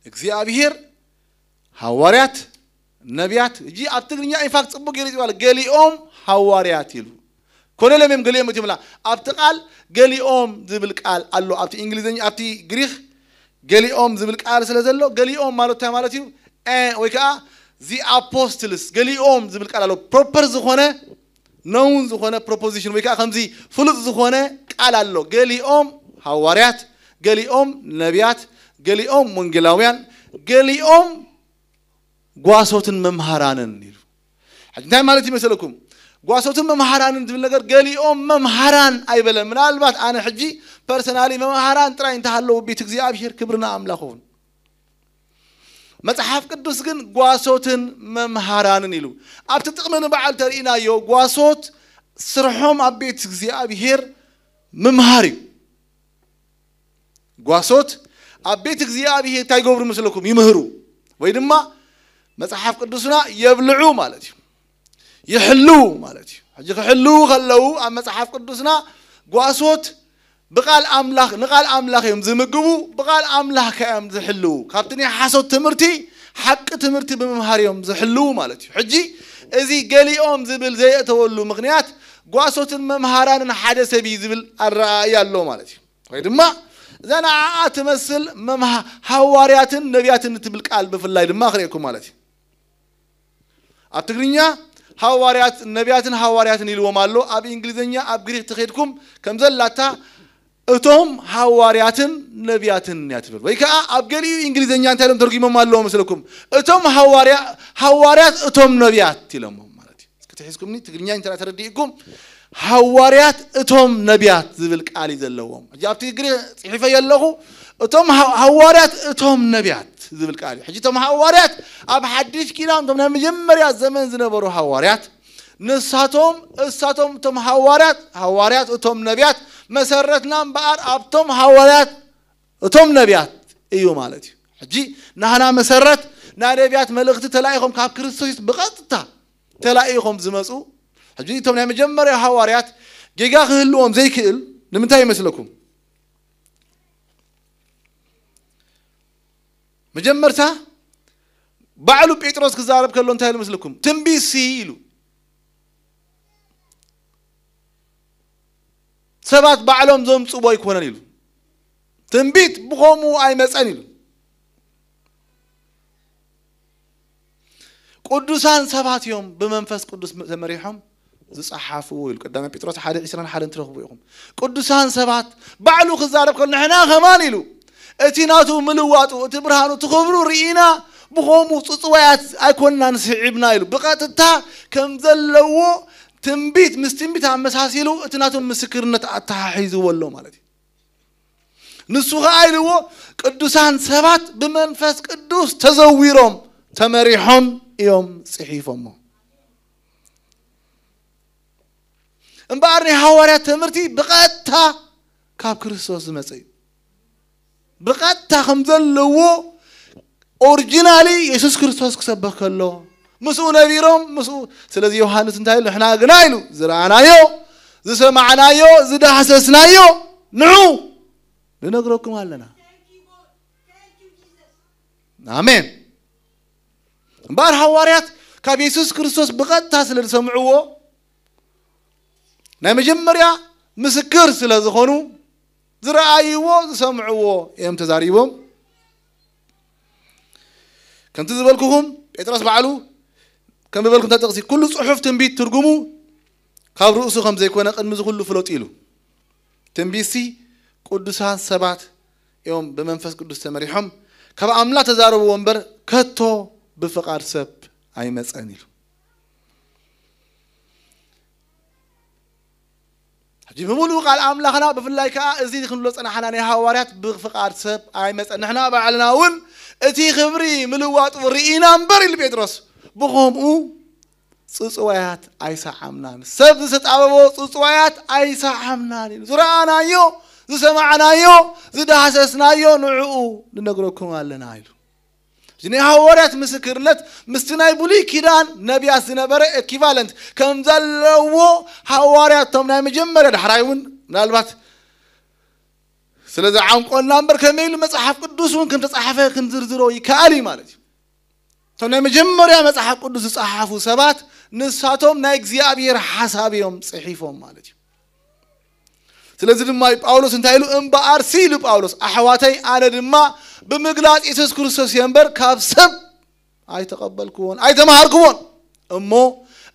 እግዚኣብሄር ሃዋርያት፣ ነቢያት፣ እጂ ኣብ ትግርኛ ኢንፋክት ፅቡቅ ገይሩ ይባል ገሊኦም ሃዋርያት ኢሉ ኮነ ለምም ገሊኦም እቲ ምላ ኣብቲ ቃል ገሊኦም ዝብል ቃል ኣሎ። ኣብቲ እንግሊዝኛ ኣብቲ ግሪክ ገሊኦም ዝብል ቃል ስለ ዘሎ ገሊኦም ማለት እንታይ ማለት እዩ? ወይ ከዓ the apostles ገሊኦም ዝብል ቃል ኣሎ። ፕሮፐር ዝኾነ ነውን ዝኾነ ፕሮፖዚሽን ወይ ከዓ ከምዚ ፍሉጥ ዝኾነ ቃል ኣሎ። ገሊኦም ሃዋርያት፣ ገሊኦም ነቢያት፣ ገሊኦም ወንጌላውያን፣ ገሊኦም ጓሶትን መምሃራንን ኢሉ። ሕጂ እንታይ ማለት ይመስለኩም? ጓሶትን መምሃራንን ዝብል ነገር ገሊኦም መምሃራን ኣይበለን። ምናልባት ኣነ ሕጂ ፐርሰናሊ መምሃራን ጥራይ እንተሃለዉ ቤት እግዚኣብሔር ክብርና ኣምላኽ እውን መጽሓፍ ቅዱስ ግን ጓሶትን መምሃራንን ኢሉ። ኣብቲ ጥቕሚ ንበዓል ተርእናዮ ጓሶት ስርሖም ኣብ ቤት እግዚኣብሔር ምምሃር እዩ። ጓሶት ኣብ ቤት እግዚኣብሔር እንታይ ይገብሩ ምስለኩም? ይምህሩ ወይ ድማ መጽሓፍ ቅዱስና የብልዑ ማለት እዩ። ይሕልዉ ማለት እዩ። ሕጂ ክሕልዉ ከለዉ ኣብ መጽሓፍ ቅዱስና ጓሶት ብቃል ኣምላኽ ንቃል ኣምላኽ እዮም ዝምግቡ። ብቃል ኣምላኽ ከ እዮም ዝሕልዉ። ካብቲ ናይ ሓሶት ትምህርቲ ሓቂ ትምህርቲ ብምምሃር እዮም ዝሕልዉ ማለት እዩ። ሕጂ እዚ ገሊኦም ዝብል ዘየእተወሉ ምክንያት ጓሶትን መምሃራንን ሓደ ሰብ እዩ ዝብል ኣረኣእያ ኣሎ ማለት እዩ። ወይ ድማ እዛ ንዓኣ ትመስል መምሃ ሃዋርያትን ነቢያትን እትብል ቃል ብፍላይ ድማ ክርእየኩም ማለት እዩ። ኣብ ትግርኛ ሃዋርያት ነቢያትን ሃዋርያትን ኢልዎም ኣሎ። ኣብ እንግሊዝኛ ኣብ ግሪክ ተኸድኩም ከም ዘላታ እቶም ሃዋርያትን ነቢያትን እያ ትብል። ወይ ከዓ ኣብ ገሊኡ እንግሊዝኛ እንታይ ኢሎም ተርጉሞም ኣለዎ መስለኩም? እቶም ሃዋርያ ሃዋርያት እቶም ነቢያት ኢሎሞም ማለት እዩ። እስኪ ተሒዝኩምኒ ትግርኛ እንተ ተረዲእኩም ሃዋርያት እቶም ነቢያት ዝብል ቃል እዩ ዘለዎም። ሕጂ ኣብቲ ግሪክ ፅሒፈ የለኹ እቶም ሃዋርያት እቶም ነቢያት ዝብል ቃል እዩ። ሕጂ እቶም ሃዋርያት ኣብ ሓድሽ ኪዳን እቶም ናይ መጀመርያ ዘመን ዝነበሩ ሃዋርያት ንሳቶም እሳቶም እቶም ሃዋርያት ሃዋርያት እቶም ነቢያት መሰረትና እምበኣር ኣብቶም ሃዋርያት እቶም ነቢያት እዩ ማለት እዩ። ሕጂ ናህና መሰረት ናይ ነቢያት መልእኽቲ ተላኢኾም ካብ ክርስቶስ ብቐጥታ ተላኢኾም ዝመፁ ሕጂ እቶም ናይ መጀመርያ ሃዋርያት ጌጋ ክህልዎም ዘይክእል ንምንታይ ይመስለኩም? መጀመርታ ባዕሉ ጴጥሮስ ክዛረብ ከሎ እንታይ ኢሉ መስልኩም? ትንቢት ሲ ኢሉ። ሰባት ባዕሎም ዘምጽዎ ኣይኮነን ኢሉ። ትንቢት ብኸምኡ ኣይመጸን ኢሉ። ቅዱሳን ሰባት እዮም ብመንፈስ ቅዱስ ተመሪሖም ዝጸሓፍዎ ኢሉ። ቀዳማይ ጴጥሮስ ሓደ ዕስራን ሓደን ትረኽቡ ኢኹም። ቅዱሳን ሰባት ባዕሉ ክዛረብ ከሎ ንሕና ከማን ኢሉ እቲ ናቱ ምልዋጡ፣ እቲ ብርሃኑ፣ እቲ ክብሩ ርኢና ብኸምኡ ጽጽዋያት ኣይኮንናን ስዒብና ኢሉ። ብቐጥታ ከም ዘለዎ ትንቢት ምስ ትንቢት ኣመሳሲሉ እቲ ናቱ ምስክርነት ኣተሓሒዝዎ ኣሎ ማለት እዩ። ንሱ ኸዓ ኢልዎ ቅዱሳን ሰባት ብመንፈስ ቅዱስ ተዘዊሮም ተመሪሖም እዮም ጽሒፎሞ። እምበኣር ናይ ሃዋርያት ትምህርቲ ብቐጥታ ካብ ክርስቶስ ዝመጸ እዩ። ብቐጥታ ከም ዘለዎ ኦሪጂናሊ የሱስ ክርስቶስ ክሰብኽ ከሎ ምስኡ ነቢሮም ምስኡ። ስለዚ ዮሃንስ እንታይ ኢሉ? ንሕና ግና ኢሉ ዝረኣናዮ፣ ዝሰማዕናዮ፣ ዝዳህሰስናዮ ንዑ ንነግረኩም ኣለና። ኣሜን። እምበኣር ሃዋርያት ካብ የሱስ ክርስቶስ ብቐጥታ ስለ ዝሰምዕዎ ናይ መጀመርያ ምስክር ስለ ዝኾኑ ዝረኣይዎ ዝሰምዕዎ እዮም ተዛሪቦም። ከምቲ ዝበልኩኹም ጴጥሮስ ባዕሉ ከም ዝበልኩም ተጠቕሲ ኩሉ ጽሑፍ ትንቢት ትርጉሙ ካብ ርእሱ ከም ዘይኮነ ቅድሚ እዚ ኩሉ ፍለጡ ኢሉ። ትንቢትሲ ቅዱሳት ሰባት እዮም ብመንፈስ ቅዱስ ተመሪሖም ካብ ኣምላኽ ተዛረብዎ እምበር ከቶ ብፍቓድ ሰብ ኣይመጸን ኢሉ። ሕጂ ብምሉእ ቃል ኣምላኽና ብፍላይ ከዓ እዚ ክንብሎ ጸናሕና ናይ ሃዋርያት ብፍቓድ ሰብ ኣይመጸን። ንሕና ባዕልና እውን እቲ ክብሪ ምልዋጡ ርኢና እምበር ኢሉ ጴጥሮስ ብኸምኡ ጽጽዋያት ኣይሰዓምናን። ሰብ ዝተጣበቦ ጽጽዋያት ኣይሰዓምናን ኢሉ። ዝረኣናዮ፣ ዝሰማዕናዮ፣ ዝዳህሰስናዮ ንዕኡ ንነግረኩም ኣለና ኢሉ። እዚ ናይ ሃዋርያት ምስክርነት ምስቲ ናይ ብሉይ ኪዳን ነቢያት ዝነበረ ኤኪቫለንት ከም ዘለዎ ሃዋርያት እቶም ናይ መጀመርያ ዳሕራይ እውን ምናልባት ስለ ዝዓንቆልና እምበር ከመይ ኢሉ መጽሓፍ ቅዱስ እውን ከም ተጻሕፈ ክንዝርዝሮ ይከኣል እዩ ማለት እዩ። እቶም ናይ መጀመርያ መጽሓፍ ቅዱስ ዝጸሓፉ ሰባት ንሳቶም ናይ እግዚኣብሔር ሓሳብ እዮም ጽሒፎም ማለት እዩ። ስለዚ ድማ እዩ ጳውሎስ እንታይ ኢሉ? እምበኣርሲ ኢሉ ጳውሎስ ኣሕዋተይ ኣነ ድማ ብምግላጽ የሱስ ክርስቶስ እየ እምበር ካብ ሰብ ኣይተቐበልክዎን ኣይተማሃርክዎን እሞ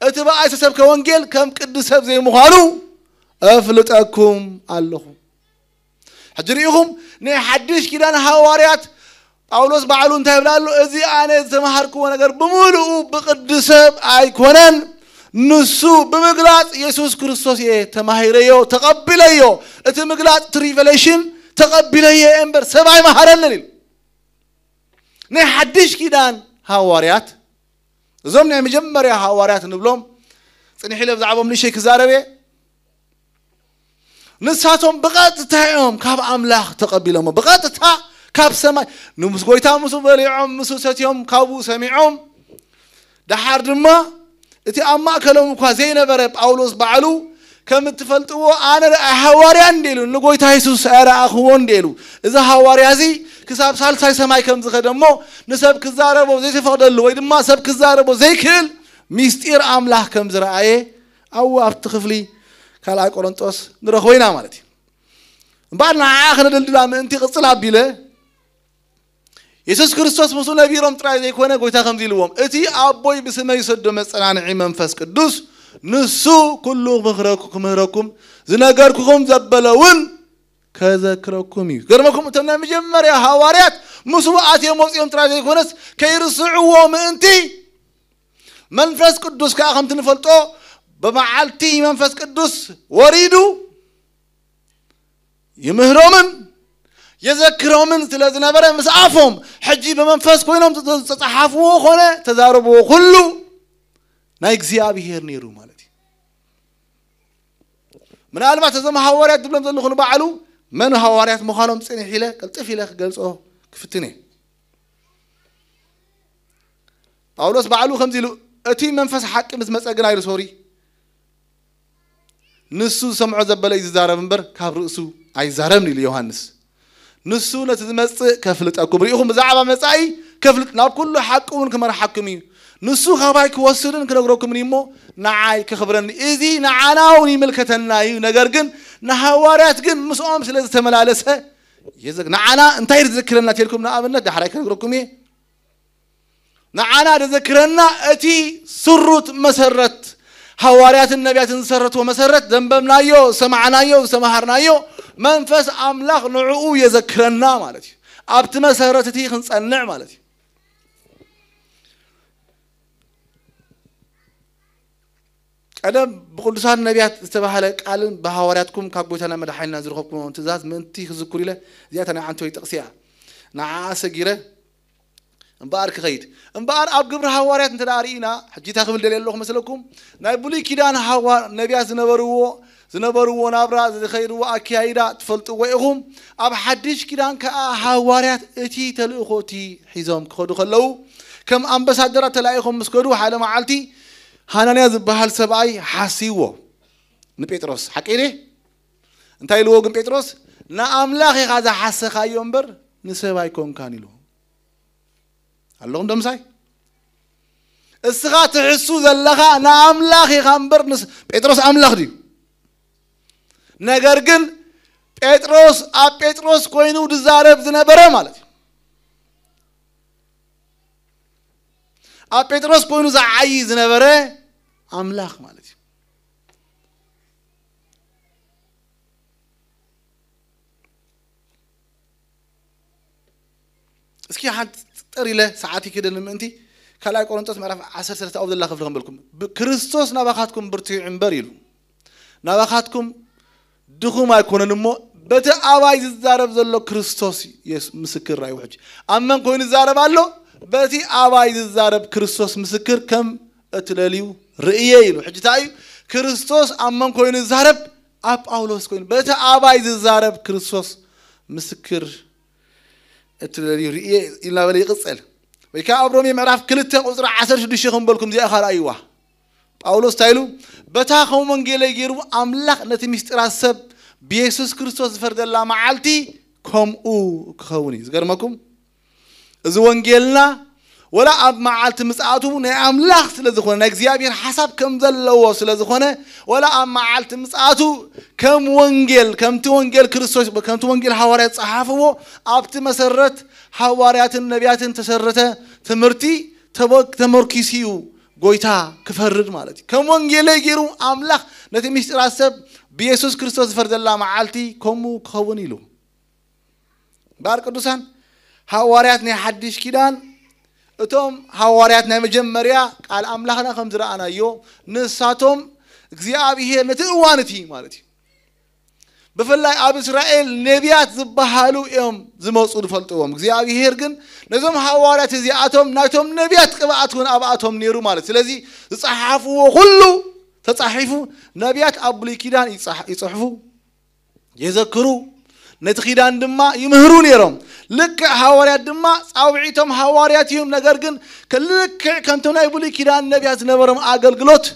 እቲ ብኣይ ዝተሰብከ ወንጌል ከም ቅዲ ሰብ ዘይምዃኑ እፍልጠኩም ኣለኹ። ሕጂ ርኢኹም ናይ ሓድሽ ኪዳን ሃዋርያት ጳውሎስ ባዕሉ እንታይ ይብል ኣሎ? እዚ ኣነ ዝተማሃርክዎ ነገር ብምሉኡ ብቕዲ ሰብ ኣይኮነን፣ ንሱ ብምግላጽ የሱስ ክርስቶስ እየ ተማሂረዮ ተቐቢለዮ። እቲ ምግላጽ እቲ ሪቨሌሽን ተቐቢለዮ እየ እምበር ሰብ ኣይመሃረንን ኢሉ። ናይ ሓድሽ ኪዳን ሃዋርያት እዞም ናይ መጀመርያ ሃዋርያት ንብሎም ጽንሕ ኢለ ብዛዕባኦም ንእሽተይ ክዛረብ እየ። ንሳቶም ብቐጥታ እዮም ካብ ኣምላኽ ተቐቢሎሞ። ብቐጥታ ካብ ሰማይ ንምስ ጎይታ ምስኡ በሊዖም ምስኡ ሰትዮም ካብኡ ሰሚዖም። ደሓር ድማ እቲ ኣብ ማእከሎም እኳ ዘይነበረ ጳውሎስ ባዕሉ ከም እትፈልጥዎ ኣነ ደኣ ሃዋርያን ድኢሉ ንጎይታ የሱስ ኣይረኣኽዎን ድኢሉ። እዚ ሃዋርያ እዚ ክሳብ ሳልሳይ ሰማይ ከም ዝኸደ እሞ ንሰብ ክዛረቦ ዘይተፈቕደሉ ወይ ድማ ሰብ ክዛረቦ ዘይክእል ሚስጢር ኣምላኽ ከም ዝረኣየ ኣብኡ ኣብቲ ክፍሊ ካልኣይ ቆሮንጦስ ንረኽቦ ኢና ማለት እዩ። እምበኣር ንዓኣ ከነደልድላ ምእንቲ ቅጽል ኣቢለ የሱስ ክርስቶስ ምስኡ ነቢሮም ጥራይ ዘይኮነ ጎይታ ከምዚ ኢልዎም እቲ ኣቦይ ብስመይ ዝሰዶ መጸናንዒ መንፈስ ቅዱስ ንሱ ኩሉ ክምህረኩ- ክምህረኩም ዝነገርኩኹም ዘበለ እውን ከዘክረኩም እዩ። ገርመኩም እቶም ናይ መጀመርያ ሃዋርያት ምስኡ ኣትዮም ወፂኦም ጥራይ ዘይኮነስ ከይርስዕዎ ምእንቲ መንፈስ ቅዱስ ከዓ ከምቲ ንፈልጦ ብመዓልቲ መንፈስ ቅዱስ ወሪዱ ይምህሮምን የዘክሮምን ስለ ዝነበረ ምስ ኣፎም ሕጂ ብመንፈስ ኮይኖም ዝተፀሓፍዎ ኮነ ተዛረብዎ ኩሉ ናይ እግዚኣብሄር ነይሩ ማለት እዩ። ምናልባት እዞም ሃዋርያት ዝብሎም ዘለኹ ንባዕሉ መን ሃዋርያት ምዃኖም ፅንሕ ኢለ ቅልጥፍ ኢለ ክገልፆ ክፍትን እየ። ጳውሎስ ባዕሉ ከምዚ ኢሉ እቲ መንፈስ ሓቂ ምስ መፀ ግና ኢሉ ሶሪ ንሱ ዝሰምዖ ዘበለ እዩ ዝዛረብ እምበር ካብ ርእሱ ኣይዛረብን ኢሉ ዮሃንስ። ንሱ ነቲ ዝመጽእ ከፍልጠኩም፣ ርኢኹም፣ ብዛዕባ መጻኢ ከፍልጥ፣ ናብ ኩሉ ሓቂ እውን ክመርሓኩም እዩ። ንሱ ካባይ ክወስድን ክነግረኩምን እዩ እሞ፣ ንዓይ ከኽብረኒ። እዚ ንዓና እውን ይምልከተና እዩ። ነገር ግን ንሃዋርያት ግን ምስኦም ስለ ዝተመላለሰ፣ የዘ-፣ ንዓና እንታይ እዩ ዝዝክረና ተልኩም፣ ንኣብነት ዳሕራይ ክነግረኩም እየ። ንዓና ዘዘክረና እቲ ስሩት መሰረት፣ ሃዋርያትን ነቢያትን ዝሰረትዎ መሰረት፣ ዘንበብናዮ፣ ዝሰማዕናዮ፣ ዝተምሃርናዮ፣ መንፈስ ኣምላኽ ንዕኡ የዘክረና ማለት እዩ። ኣብቲ መሰረት እቲ ክንጸንዕ ማለት እዩ። ቀደም ብቅዱሳን ነቢያት ዝተባህለ ቃልን ብሃዋርያትኩም ካብ ጎይታና መድሓኒና ዝረኸብኩሞ ትእዛዝ ምእንቲ ክዝክሩ ኢለ፣ እዚኣታ ናይ ዓንተወይ ጥቕሲ እያ። ንዓኣ ሰጊረ እምበኣር ክኸይድ። እምበኣር ኣብ ግብሪ ሃዋርያት እንተ ደኣ ርኢና፣ ሕጂ እንታይ ክብል ደልየ ኣለኹ መስለኩም? ናይ ብሉይ ኪዳን ሃዋ-፣ ነቢያት ዝነበርዎ፣ ዝነበርዎ ናብራ፣ ዝኸይድዎ ኣከያይዳ ትፈልጥዎ ኢኹም። ኣብ ሓድሽ ኪዳን ከኣ ሃዋርያት እቲ ተልእኾ እቲ ሒዞም ክኸዱ ከለዉ፣ ከም ኣምባሳደራት ተላኢኾም ምስ ከዱ፣ ሓደ መዓልቲ ሃናንያ ዝበሃል ሰብኣይ ሓስይዎ ንጴጥሮስ። ሓቂ ድየ? እንታይ ኢልዎ ግን ጴጥሮስ? "ንኣምላኽ ኢኻ ዝሓሰኻዮ እምበር ንሰብ ኣይኮንካን" ኢልዎ። ኣለኹም ዶ ምሳይ? እስኻ ትሕሱ ዘለኻ ንኣምላኽ ኢኻ እምበር ንስ-፣ ጴጥሮስ ኣምላኽ ድዩ? ነገር ግን ጴጥሮስ ኣብ ጴጥሮስ ኮይኑ ዝዛረብ ዝነበረ ማለት እዩ። ኣብ ጴጥሮስ ኮይኑ ዝዓዪ ዝነበረ ኣምላኽ ማለት እዩ። እስኪ ሓንቲ ጠር ኢለ ሰዓት ይክደኒ ምእንቲ ካልኣይ ቆሮንቶስ ምዕራፍ ዓሰርተ ሰለስተ ኣብኡ ዘላ ክፍሊ ከንበልኩም። ብ-፣ "ክርስቶስ ናባኻትኩም ብርትዕ እምበር" ኢሉ። "ናባኻትኩም ድኹም ኣይኮነን እሞ፣ በቲ ኣባይ ዝዛረብ ዘሎ ክርስቶስ የስ-፣ ምስክር ራእዩ ሕጂ። ኣብ መን ኮይኑ ዝዛረብ ኣሎ? በቲ ኣባይ ዝዛረብ ክርስቶስ ምስክር ከም እትደልዩ ርእየ" ኢሉ። ሕጂ እንታይ እዩ? ክርስቶስ ኣብ መን ኮይኑ ዝዛረብ? ኣብ ጳውሎስ ኮይኑ። በቲ ኣባይ ዝዛረብ ክርስቶስ ምስክር እትደልዩ ርእየ ኢልና በለ ይቕጽል። ወይ ከኣ ኣብ ሮሜ ምዕራፍ ክልተ ቁጽሪ ዓሰርተ ሽዱሽተ ከም በልኩም እዚኣ ኻልኣይዋ። ጳውሎስ እንታይ ኢሉ? "በታ ከም ወንጌለይ ገይሩ ኣምላኽ ነቲ ምስጢራት ሰብ ብየሱስ ክርስቶስ ዝፈርደላ መዓልቲ ከምኡ ክኸውን እዩ።" ዝገርመኩም፣ እዚ ወንጌልና ወላ ኣብ መዓልቲ ምጽኣቱ ናይ ኣምላኽ ስለ ዝኾነ፣ ናይ እግዚኣብሔር ሓሳብ ከም ዘለዎ ስለ ዝኾነ፣ ወላ ኣብ መዓልቲ ምጽኣቱ ከም ወንጌል፣ ከምቲ ወንጌል ክርስቶስ፣ ከምቲ ወንጌል ሃዋርያት ጸሓፍዎ፣ ኣብቲ መሰረት ሃዋርያትን ነቢያትን ተሰረተ ትምህርቲ ተበ-፣ ተመርኪሱ እዩ ጎይታ ክፈርድ ማለት እዩ። ከም ወንጌለይ ገይሩ ኣምላኽ ነቲ ምስጢራት ሰብ ብየሱስ ክርስቶስ ዝፈርደላ መዓልቲ ከምኡ ክኸውን ኢሉ። እምበኣር ቅዱሳን፣ ሃዋርያት ናይ ሓድሽ ኪዳን፣ እቶም ሃዋርያት ናይ መጀመርያ ቃል ኣምላኽና ከም ዝረኣናዮ፣ ንሳቶም እግዚኣብሄር ነቲ እዋን እቲ ማለት እዩ። ብፍላይ ኣብ እስራኤል ነቢያት ዝበሃሉ እዮም ዝመፁ ዝፈልጥዎም። እግዚኣብሄር ግን ነዞም ሃዋርያት እዚኣቶም ናይቶም ነቢያት ቅብኣት እውን ኣብኣቶም ነይሩ ማለት። ስለዚ ዝፀሓፍዎ ኩሉ ተፃሒፉ፣ ነቢያት ኣብ ብሉይ ኪዳን ይፃሕ-፣ ይፅሕፉ፣ የዘክሩ፣ ነቲ ኪዳን ድማ ይምህሩ ነይሮም። ልክዕ ሃዋርያት ድማ ጻውዒቶም ሃዋርያት እዩ። ነገር ግን ልክዕ ከምቶም ናይ ብሉይ ኪዳን ነቢያት ዝነበሮም ኣገልግሎት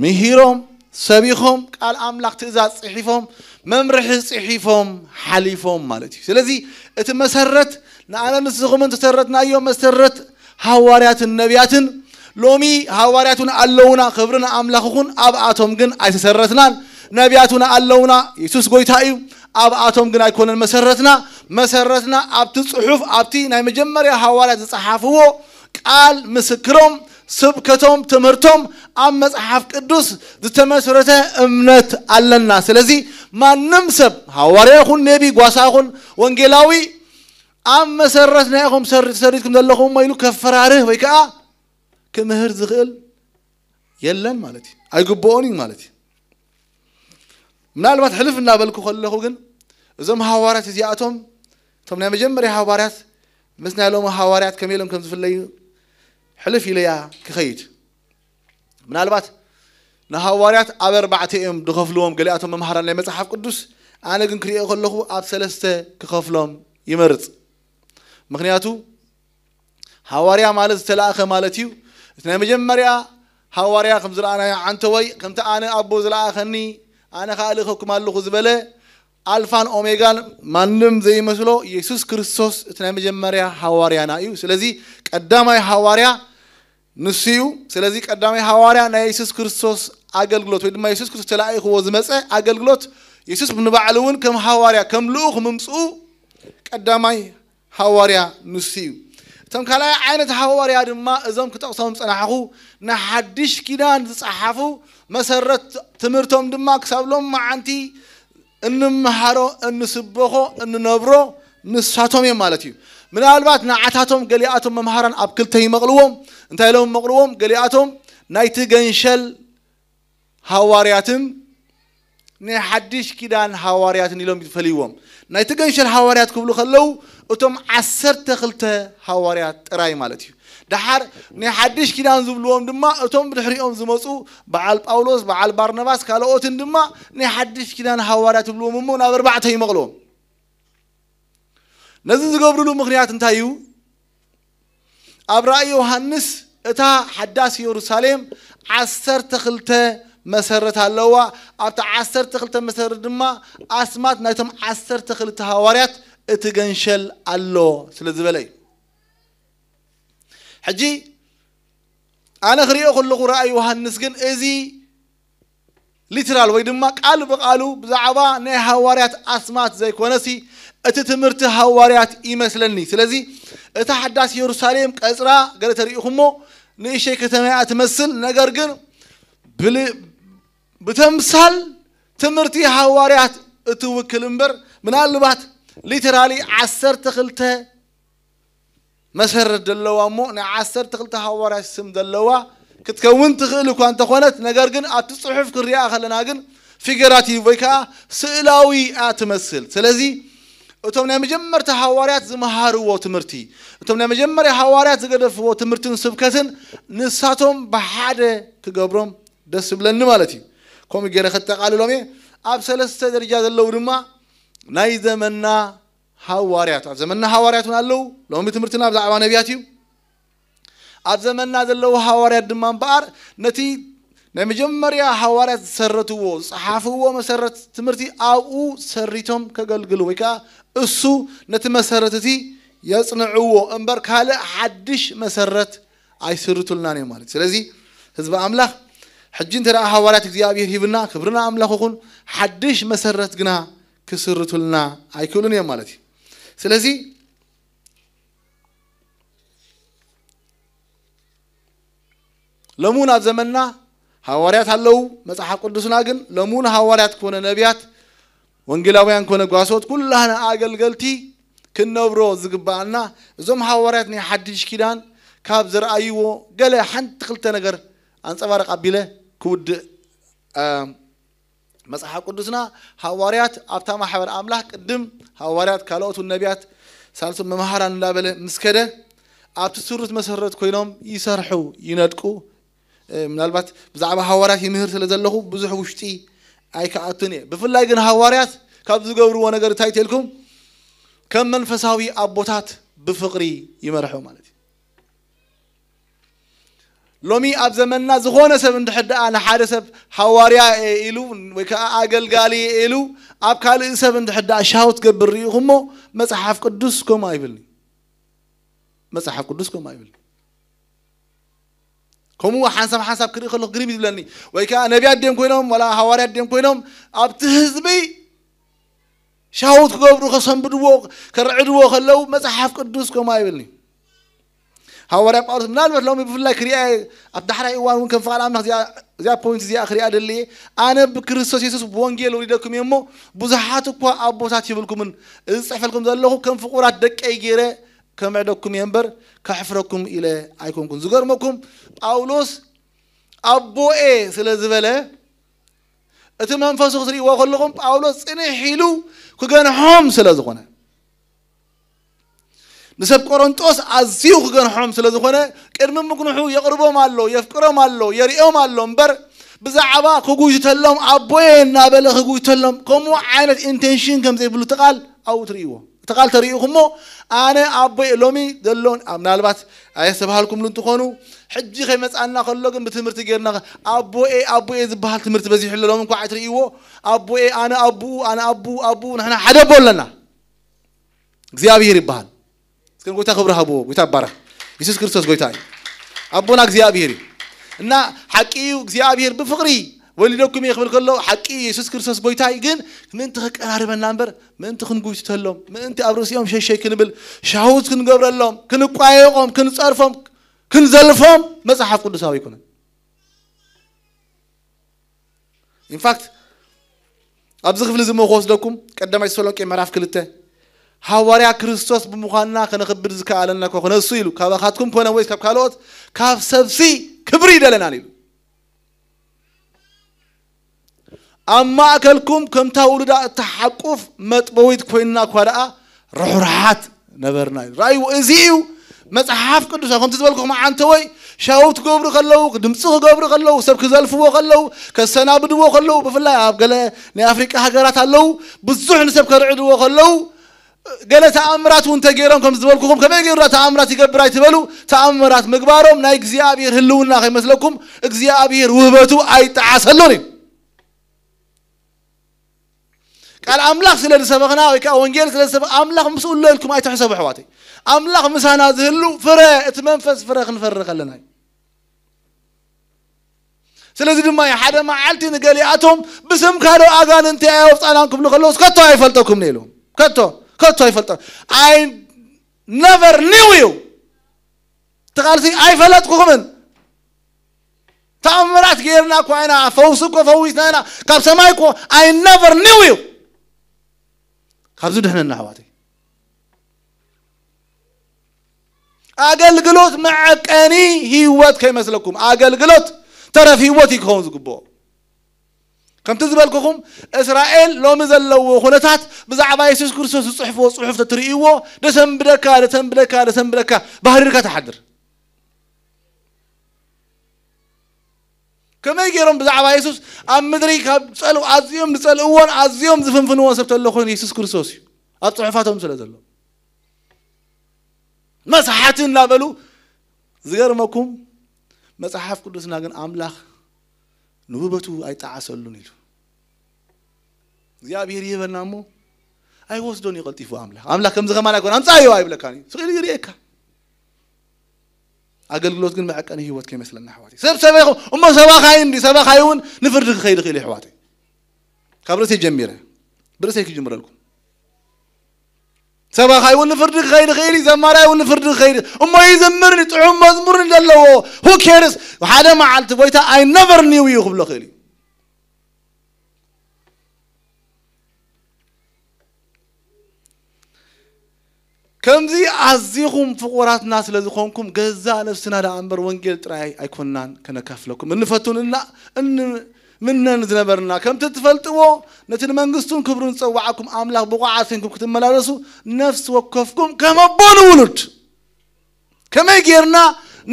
ምሂሮም፣ ሰቢኾም፣ ቃል ኣምላኽ ትእዛዝ ጽሒፎም፣ መምርሒ ጽሒፎም ሓሊፎም ማለት እዩ። ስለዚ እቲ መሰረት ንኣነ ንስኹምን ዝተሰረትናዮ መሰረት ሃዋርያትን ነቢያትን፣ ሎሚ ሃዋርያት እውን ኣለውና፣ ክብሪ ንኣምላኽ ይኹን፣ ኣብኣቶም ግን ኣይተሰረትናን። ነቢያት እውን ኣለውና፣ የሱስ ጎይታ እዩ፣ ኣብኣቶም ግን ኣይኮነን መሰረትና። መሰረትና ኣብቲ ጽሑፍ፣ ኣብቲ ናይ መጀመርያ ሃዋርያት ዝጸሓፍዎ ቃል ምስክሮም፣ ስብከቶም፣ ትምህርቶም ኣብ መጽሓፍ ቅዱስ ዝተመስረተ እምነት ኣለና። ስለዚ ማንም ሰብ ሃዋርያ ይኹን ነቢ፣ ጓሳ ይኹን ወንጌላዊ ኣብ መሰረት ናይ ኢኹም ሰር-፣ ተሰሪትኩም ዘለኹም እሞ ኢሉ ከፈራርህ ወይ ከዓ ክምህር ዝኽእል የለን ማለት እዩ። ኣይግብኦን እዩ ማለት እዩ። ምናልባት ሕልፍ እናበልኩ ከለኹ ግን እዞም ሃዋርያት እዚኣቶም፣ እቶም ናይ መጀመርያ ሃዋርያት ምስ ናይ ሎሚ ሃዋርያት ከመይ ኢሎም ከም ዝፍለዩ ሕልፍ ኢለያ ክኸይድ። ምናልባት ንሃዋርያት ኣብ ኣርባዕተ እዮም ዝኸፍልዎም ገሊኣቶም መምሃራን ናይ መጽሓፍ ቅዱስ። ኣነ ግን ክሪኦ ከለኹ ኣብ ሰለስተ ክኸፍሎም ይመርጽ። ምኽንያቱ ሃዋርያ ማለት ዝተላእኸ ማለት እዩ። እቲ ናይ መጀመርያ ሃዋርያ ከም ዝረኣናዮ ዓንተወይ፣ ከምቲ ኣነ ኣቦ ዝለኣኸኒ ኣነ ኸኣ እልእኸኩም ኣለኹ ዝበለ ኣልፋን ኦሜጋን ማንም ዘይመስሎ የሱስ ክርስቶስ እቲ ናይ መጀመርያ ሃዋርያና እዩ። ስለዚ ቀዳማይ ሃዋርያ ንሱ እዩ። ስለዚ ቀዳማይ ሃዋርያ ናይ የሱስ ክርስቶስ ኣገልግሎት ወይ ድማ የሱስ ክርስቶስ ተላኢኽዎ ዝመጸ ኣገልግሎት፣ የሱስ ንባዕሉ እውን ከም ሃዋርያ ከም ልኡኽ ምምጽኡ ቀዳማይ ሃዋርያ ንሱ እዩ። እቶም ካልኣይ ዓይነት ሃዋርያ ድማ እዞም ክጠቕሶም ዝጸናሕኹ ንሓድሽ ኪዳን ዝጸሓፉ፣ መሰረት ትምህርቶም ድማ ክሳብ ሎም መዓንቲ እንምሃሮ፣ እንስበኾ፣ እንነብሮ ንሳቶም እዮም ማለት እዩ። ምናልባት ንዓታቶም ገሊኣቶም መምሃራን ኣብ ክልተ ይመቕልዎም። እንታይ ኢሎም ይመቕልዎም? ገሊኣቶም ናይቲ ገንሸል ሃዋርያትን ናይ ሓድሽ ኪዳን ሃዋርያትን ኢሎም ይፈልይዎም። ናይቲ ገንሸል ሃዋርያት ክብሉ ከለዉ እቶም ዓሰርተ ክልተ ሃዋርያት ጥራይ ማለት እዩ። ደሓር ናይ ሓድሽ ኪዳን ዝብልዎም ድማ እቶም ብድሕሪኦም ዝመፁ በዓል ጳውሎስ፣ በዓል ባርናባስ፣ ካልኦትን ድማ ናይ ሓድሽ ኪዳን ሃዋርያት ይብልዎም እሞ ናብ ኣርባዕተ ይመቕልዎም። ነዚ ዝገብርሉ ምኽንያት እንታይ እዩ? ኣብ ራእይ ዮሃንስ እታ ሓዳስ የሩሳሌም ዓሰርተ ክልተ መሰረት ኣለዋ። ኣብቲ ዓሰርተ ክልተ መሰረት ድማ ኣስማት ናይቶም ዓሰርተ ክልተ ሃዋርያት እቲ ገንሸል ኣሎ ስለ ዝበለ እዩ። ሕጂ ኣነ ክሪኦ ከለኹ ራእይ ዮሃንስ ግን እዚ ሊትራል ወይ ድማ ቃል ብቃሉ ብዛዕባ ናይ ሃዋርያት ኣስማት ዘይኮነሲ እቲ ትምህርቲ ሃዋርያት ይመስለኒ። ስለዚ እታ ሓዳስ የሩሳሌም ቀጽራ ገለ ተሪኢኹሞ ንእሽተይ ከተማ እያ ትመስል። ነገር ግን ብል- ብተምሳል ትምህርቲ ሃዋርያት እትውክል እምበር ምናልባት ሊተራሊ ዓሰርተ ክልተ መሰረት ዘለዋ እሞ ናይ ዓሰርተ ክልተ ሃዋርያት ስም ዘለዋ ክትከውን ትኽእል እኳ እንተኾነት፣ ነገር ግን ኣብቲ ጽሑፍ ክንሪኣ ከለና ግን ፊገራቲቭ ወይ ከዓ ስእላዊ እያ ትመስል። ስለዚ እቶም ናይ መጀመርታ ሃዋርያት ዝመሃርዎ ትምህርቲ፣ እቶም ናይ መጀመርያ ሃዋርያት ዝገደፍዎ ትምህርትን ስብከትን ንሳቶም ብሓደ ክገብሮም ደስ ዝብለኒ ማለት እዩ። ከምኡ ገይረ ከጠቓልሎም እየ። ኣብ ሰለስተ ደረጃ ዘለዉ ድማ ናይ ዘመንና ሃዋርያት፣ ኣብ ዘመንና ሃዋርያት እውን ኣለዉ። ሎሚ ትምህርትና ብዛዕባ ነቢያት እዩ። ኣብ ዘመንና ዘለዉ ሃዋርያት ድማ እምበኣር ነቲ ናይ መጀመርያ ሃዋርያት ዝሰረትዎ፣ ዝጸሓፍዎ መሰረት ትምህርቲ ኣብኡ ሰሪቶም ከገልግሉ ወይ ከዓ እሱ ነቲ መሰረት እቲ የጽንዕዎ እምበር ካልእ ሓድሽ መሰረት ኣይስርቱልናን እዮም ማለት እዩ። ስለዚ ህዝቢ ኣምላኽ ሕጂ እንተ ደኣ ሃዋርያት እግዚኣብሔር ሂብና ክብርና ኣምላኽ ይኹን፣ ሓድሽ መሰረት ግና ክስርቱልና ኣይክእሉን እዮም ማለት እዩ። ስለዚ ሎሚ እውን ኣብ ዘመንና ሃዋርያት ኣለዉ። መጽሓፍ ቅዱስና ግን ሎሚ እውን ሃዋርያት ኮነ ነቢያት፣ ወንጌላውያን ኮነ ጓሶት ኩላህና ኣገልገልቲ ክንነብሮ ዝግባኣና እዞም ሃዋርያት ናይ ሓድሽ ኪዳን ካብ ዝረኣይዎ ገለ ሓንቲ ክልተ ነገር ኣንጸባርቕ ኣቢለ ክውድእ። መጽሓፍ ቅዱስና ሃዋርያት ኣብታ ማሕበር ኣምላኽ ቅድም ሃዋርያት ካልኦት እውን ነቢያት ሳልሶም መምሃራን እንዳበለ ምስ ከደ ኣብቲ ስሩት መሰረት ኮይኖም ይሰርሑ ይነድቁ። ምናልባት ብዛዕባ ሃዋርያት ይምህር ስለ ዘለኹ ብዙሕ ውሽጢ ኣይከኣቱን እየ። ብፍላይ ግን ሃዋርያት ካብ ዝገብርዎ ነገር እንታይ ተልኩም ከም መንፈሳዊ ኣቦታት ብፍቕሪ ይመርሑ ማለት እዩ። ሎሚ ኣብ ዘመንና ዝኾነ ሰብ እንድሕር ደኣ ንሓደ ሰብ ሃዋርያ እየ ኢሉ ወይ ከዓ ኣገልጋሊ እየ ኢሉ ኣብ ካልእ ሰብ እንድሕር ደኣ ሻውት ገብር ርኢኹሞ መጽሓፍ ቅዱስ ከምኡ ኣይብልኒ። መጽሓፍ ቅዱስ ከምኡ ኣይብልኒ። ከምኡ ሓንሳብ ሓንሳብ ክርኢ ከለኹ ግርም ይብለኒ። ወይ ከዓ ነቢያት ድዮም ኮይኖም ዋላ ሃዋርያት ድዮም ኮይኖም ኣብቲ ህዝቢ ሻውት ክገብሩ ከሰንብድዎ ከርዕድዎ ከለዉ መጽሓፍ ቅዱስ ከምኡ ኣይብልኒ። ሃዋርያ ጳውሎስ ምናልባት ሎሚ ብፍላይ ክሪኣ ኣብ ዳሕራይ እዋን እውን ከም ፍቓድ ኣምላኽ እዚኣ ፖይንት እዚኣ ክሪኣ ደልየ ኣነ ብክርስቶስ የሱስ ብወንጌል ወሊደኩም እየ እሞ ብዙሓት እኳ ኣቦታት ይብልኩምን እዚ ዝፅሕፈልኩም ዘለኹ ከም ፍቑራት ደቀይ ገይረ ከምዕደኩም እየ እምበር ከሕፍረኩም ኢለ ኣይኮንኩን። ዝገርመኩም ጳውሎስ ኣቦኤ ስለ ዝበለ እቲ መንፈሱ ክትርእይዎ ከለኹም ጳውሎስ ፅንሕ ኢሉ ክገንሖም ስለ ዝኾነ ንሰብ ቆሮንጦስ ኣዝዩ ክገንሖም ስለ ዝኾነ ቅድሚ ምግንሑ የቕርቦም ኣሎ፣ የፍቅሮም ኣሎ፣ የርእዮም ኣሎ እምበር ብዛዕባ ክጉይተሎም ኣቦየ እናበለ ክጉይተሎም ከምኡ ዓይነት ኢንቴንሽን ከም ዘይብሉ እቲ ቃል ኣብኡ ትርእይዎ። ትቓል ተሪኢኹሞ ኣነ ኣቦ ሎሚ ዘሎን ምናልባት ኣየስተባሃልኩምሉ እንትኾኑ ሕጂ ከይመፃና ከሎ ግን ብትምህርቲ ጌርና ኣቦኤ ኣቦኤ ዝበሃል ትምህርቲ በዚሑ ኣሎ ሎሚ እንኳ ኣይትርእይዎ ኣቦኤ ኣነ ኣቦኡ ኣነ ኣቦኡ ኣቦኡ ንሕና ሓደ ኣቦ ኣለና እግዚኣብሔር ይበሃል እስከ ጎይታ ክብሪ ሃብዎ ጎይታ ይባረክ የሱስ ክርስቶስ ጎይታ እዩ ኣቦና እግዚኣብሔር እዩ እና ሓቂ እዩ እግዚኣብሔር ብፍቅሪ ወሊደኩም እየ ክብል ከሎ ሓቂ የሱስ ክርስቶስ ጎይታ እዩ ግን ምእንቲ ከቀራርበና እምበር ምእንቲ ክንጉትተሎም ምእንቲ ኣብ ርእሲኦም ሸሸይ ክንብል ሻውት ክንገብረሎም ክንቋየቆም ክንፀርፎም ክንዘልፎም መፅሓፍ ቅዱሳዊ ኣይኮነን ኢንፋክት ኣብዚ ክፍሊ እዚ ሞ ክወስደኩም ቀዳማይ ተሰሎንቄ ምዕራፍ ክልተ ሃዋርያ ክርስቶስ ብምዃንና ከነኽብር ዝከኣለና ኮ ክነሱ ኢሉ ካባኻትኩም ኮነ ወይስ ካብ ካልኦት ካብ ሰብሲ ክብሪ ይደለናን ኢሉ ኣብ ማእከልኩም ከምታ ውሉዳ እትሓቁፍ መጥበዊት ኮይንና እኳ ደኣ ርሑርሓት ነበርና እዩ ራእይዎ እዚ እዩ መፅሓፍ ቅዱስ ከምቲ ዝበልኩኹም ዓንተወይ ሻው ትገብሩ ከለዉ ድምፂ ክገብሩ ከለዉ ሰብ ክዘልፍዎ ከለዉ ከሰናብድዎ ከለዉ ብፍላይ ኣብ ገለ ናይ ኣፍሪቃ ሃገራት ኣለዉ ብዙሕ ንሰብ ከርዕድዎ ከለዉ ገለ ተኣምራት እውን ተገይሮም ከም ዝበልኩኹም ከመይ ገይሩ ተኣምራት ይገብር ኣይትበሉ ተኣምራት ምግባሮም ናይ እግዚኣብሔር ህልውና ከይመስለኩም እግዚኣብሔር ውህበቱ ኣይጠዓሰሉን እዩ ቃል ኣምላኽ ስለ ዝሰበኽና ወይ ከዓ ወንጌል ስለ ዝሰበኽ ኣምላኽ ምስኡ ኣሎ ኢልኩም ኣይትሕሰቡ ኣሕዋተይ ኣምላኽ ምሳና ዝህሉ ፍረ እቲ መንፈስ ፍረ ክንፈሪ ከለና እዩ ስለዚ ድማ ሓደ መዓልቲ ንገሊኣቶም ብስምካ ዶ ኣጋንንቲ ኣየውፃእናን ክብሉ ከለውስ ከቶ ኣይፈልጠኩም ኢሉ ከቶ ከቶ ኣይፈልጠ I never knew you ትቓልሲ ኣይፈለጥኩኹምን ተኣምራት ገይርና እኮ ኢና ፈውሲ እኮ ፈዊስና ኢና ካብ ሰማይ እኮ I never knew you ካብዚ ድሕነና ኣሕዋተይ ኣገልግሎት መዐቀኒ ህይወት ከይመስለኩም ኣገልግሎት ተረፍ ህይወት እዩ ክኸውን ዝግብኦ ከምቲ ዝበልኩኹም እስራኤል ሎሚ ዘለዎ ኩነታት ብዛዕባ የሱስ ክርስቶስ ዝፅሕፍዎ ፅሑፍ ተትርእይዎ ደሰንብደካ ደሰንብደካ ደሰንብደካ ባህሪርካ ትሓድር ከመይ ገይሮም ብዛዕባ የሱስ ኣብ ምድሪ ካብ ጸልው ኣዝዮም ዝጸልእዎን ኣዝዮም ዝፍንፍንዎን ሰብ ተሎ ኮይኑ የሱስ ክርስቶስ እዩ ኣብ ጽሑፋቶም ስለ ዘሎ መስሓቲ እናበሉ ዝገርመኩም መጽሓፍ ቅዱስና ግን ኣምላኽ ንውበቱ ኣይጠዓሰሉን ኢሉ እግዚኣብሔር ይህበና እሞ ኣይወስዶን እዩ ቀልጢፉ ኣምላኽ ኣምላኽ ከምዚ ከማን ኣይኮን ኣምፃዮ ኣይብለካን እዩ ስቕ ኢሉ ይርእየካ ኣገልግሎት ግን መዐቀኒ ህይወት ከይመስለና ኣሕዋተይ ሰብ ሰበኹ እሞ ሰባኻይ እንዲ ሰባኻይ እውን ንፍርዲ ክኸይድ ይኽእል ኣሕዋተይ ካብ ርእሰይ ጀሚረ ብርእሰይ ክጅምረልኩም ሰባኻይ እውን ንፍርዲ ክኸይድ ይኽእል እዩ ዘማራይ እውን ንፍርዲ ክኸይድ እሞ ይዝምርኒ ጥዑም መዝሙርኒ ዘለዎ who cares ሓደ መዓልቲ ጎይታ I never knew you ክብሎ ክእል እዩ ከምዚ ኣዚኹም ፍቑራትና ስለ ዝኾንኩም ገዛእ ነፍስና ደኣ እምበር ወንጌል ጥራይ ኣይኮንናን ከነካፍለኩም እንፈቱን እና ምነን ዝነበርና ከምቲ ትፈልጥዎ ነቲ ንመንግስቱን ክብሩን ዝጸዋዓኩም ኣምላኽ ብቑዓት ኮንኩም ክትመላለሱ ነፍሲ ወከፍኩም ከም ኣቦ ንውሉድ ከመይ ጌርና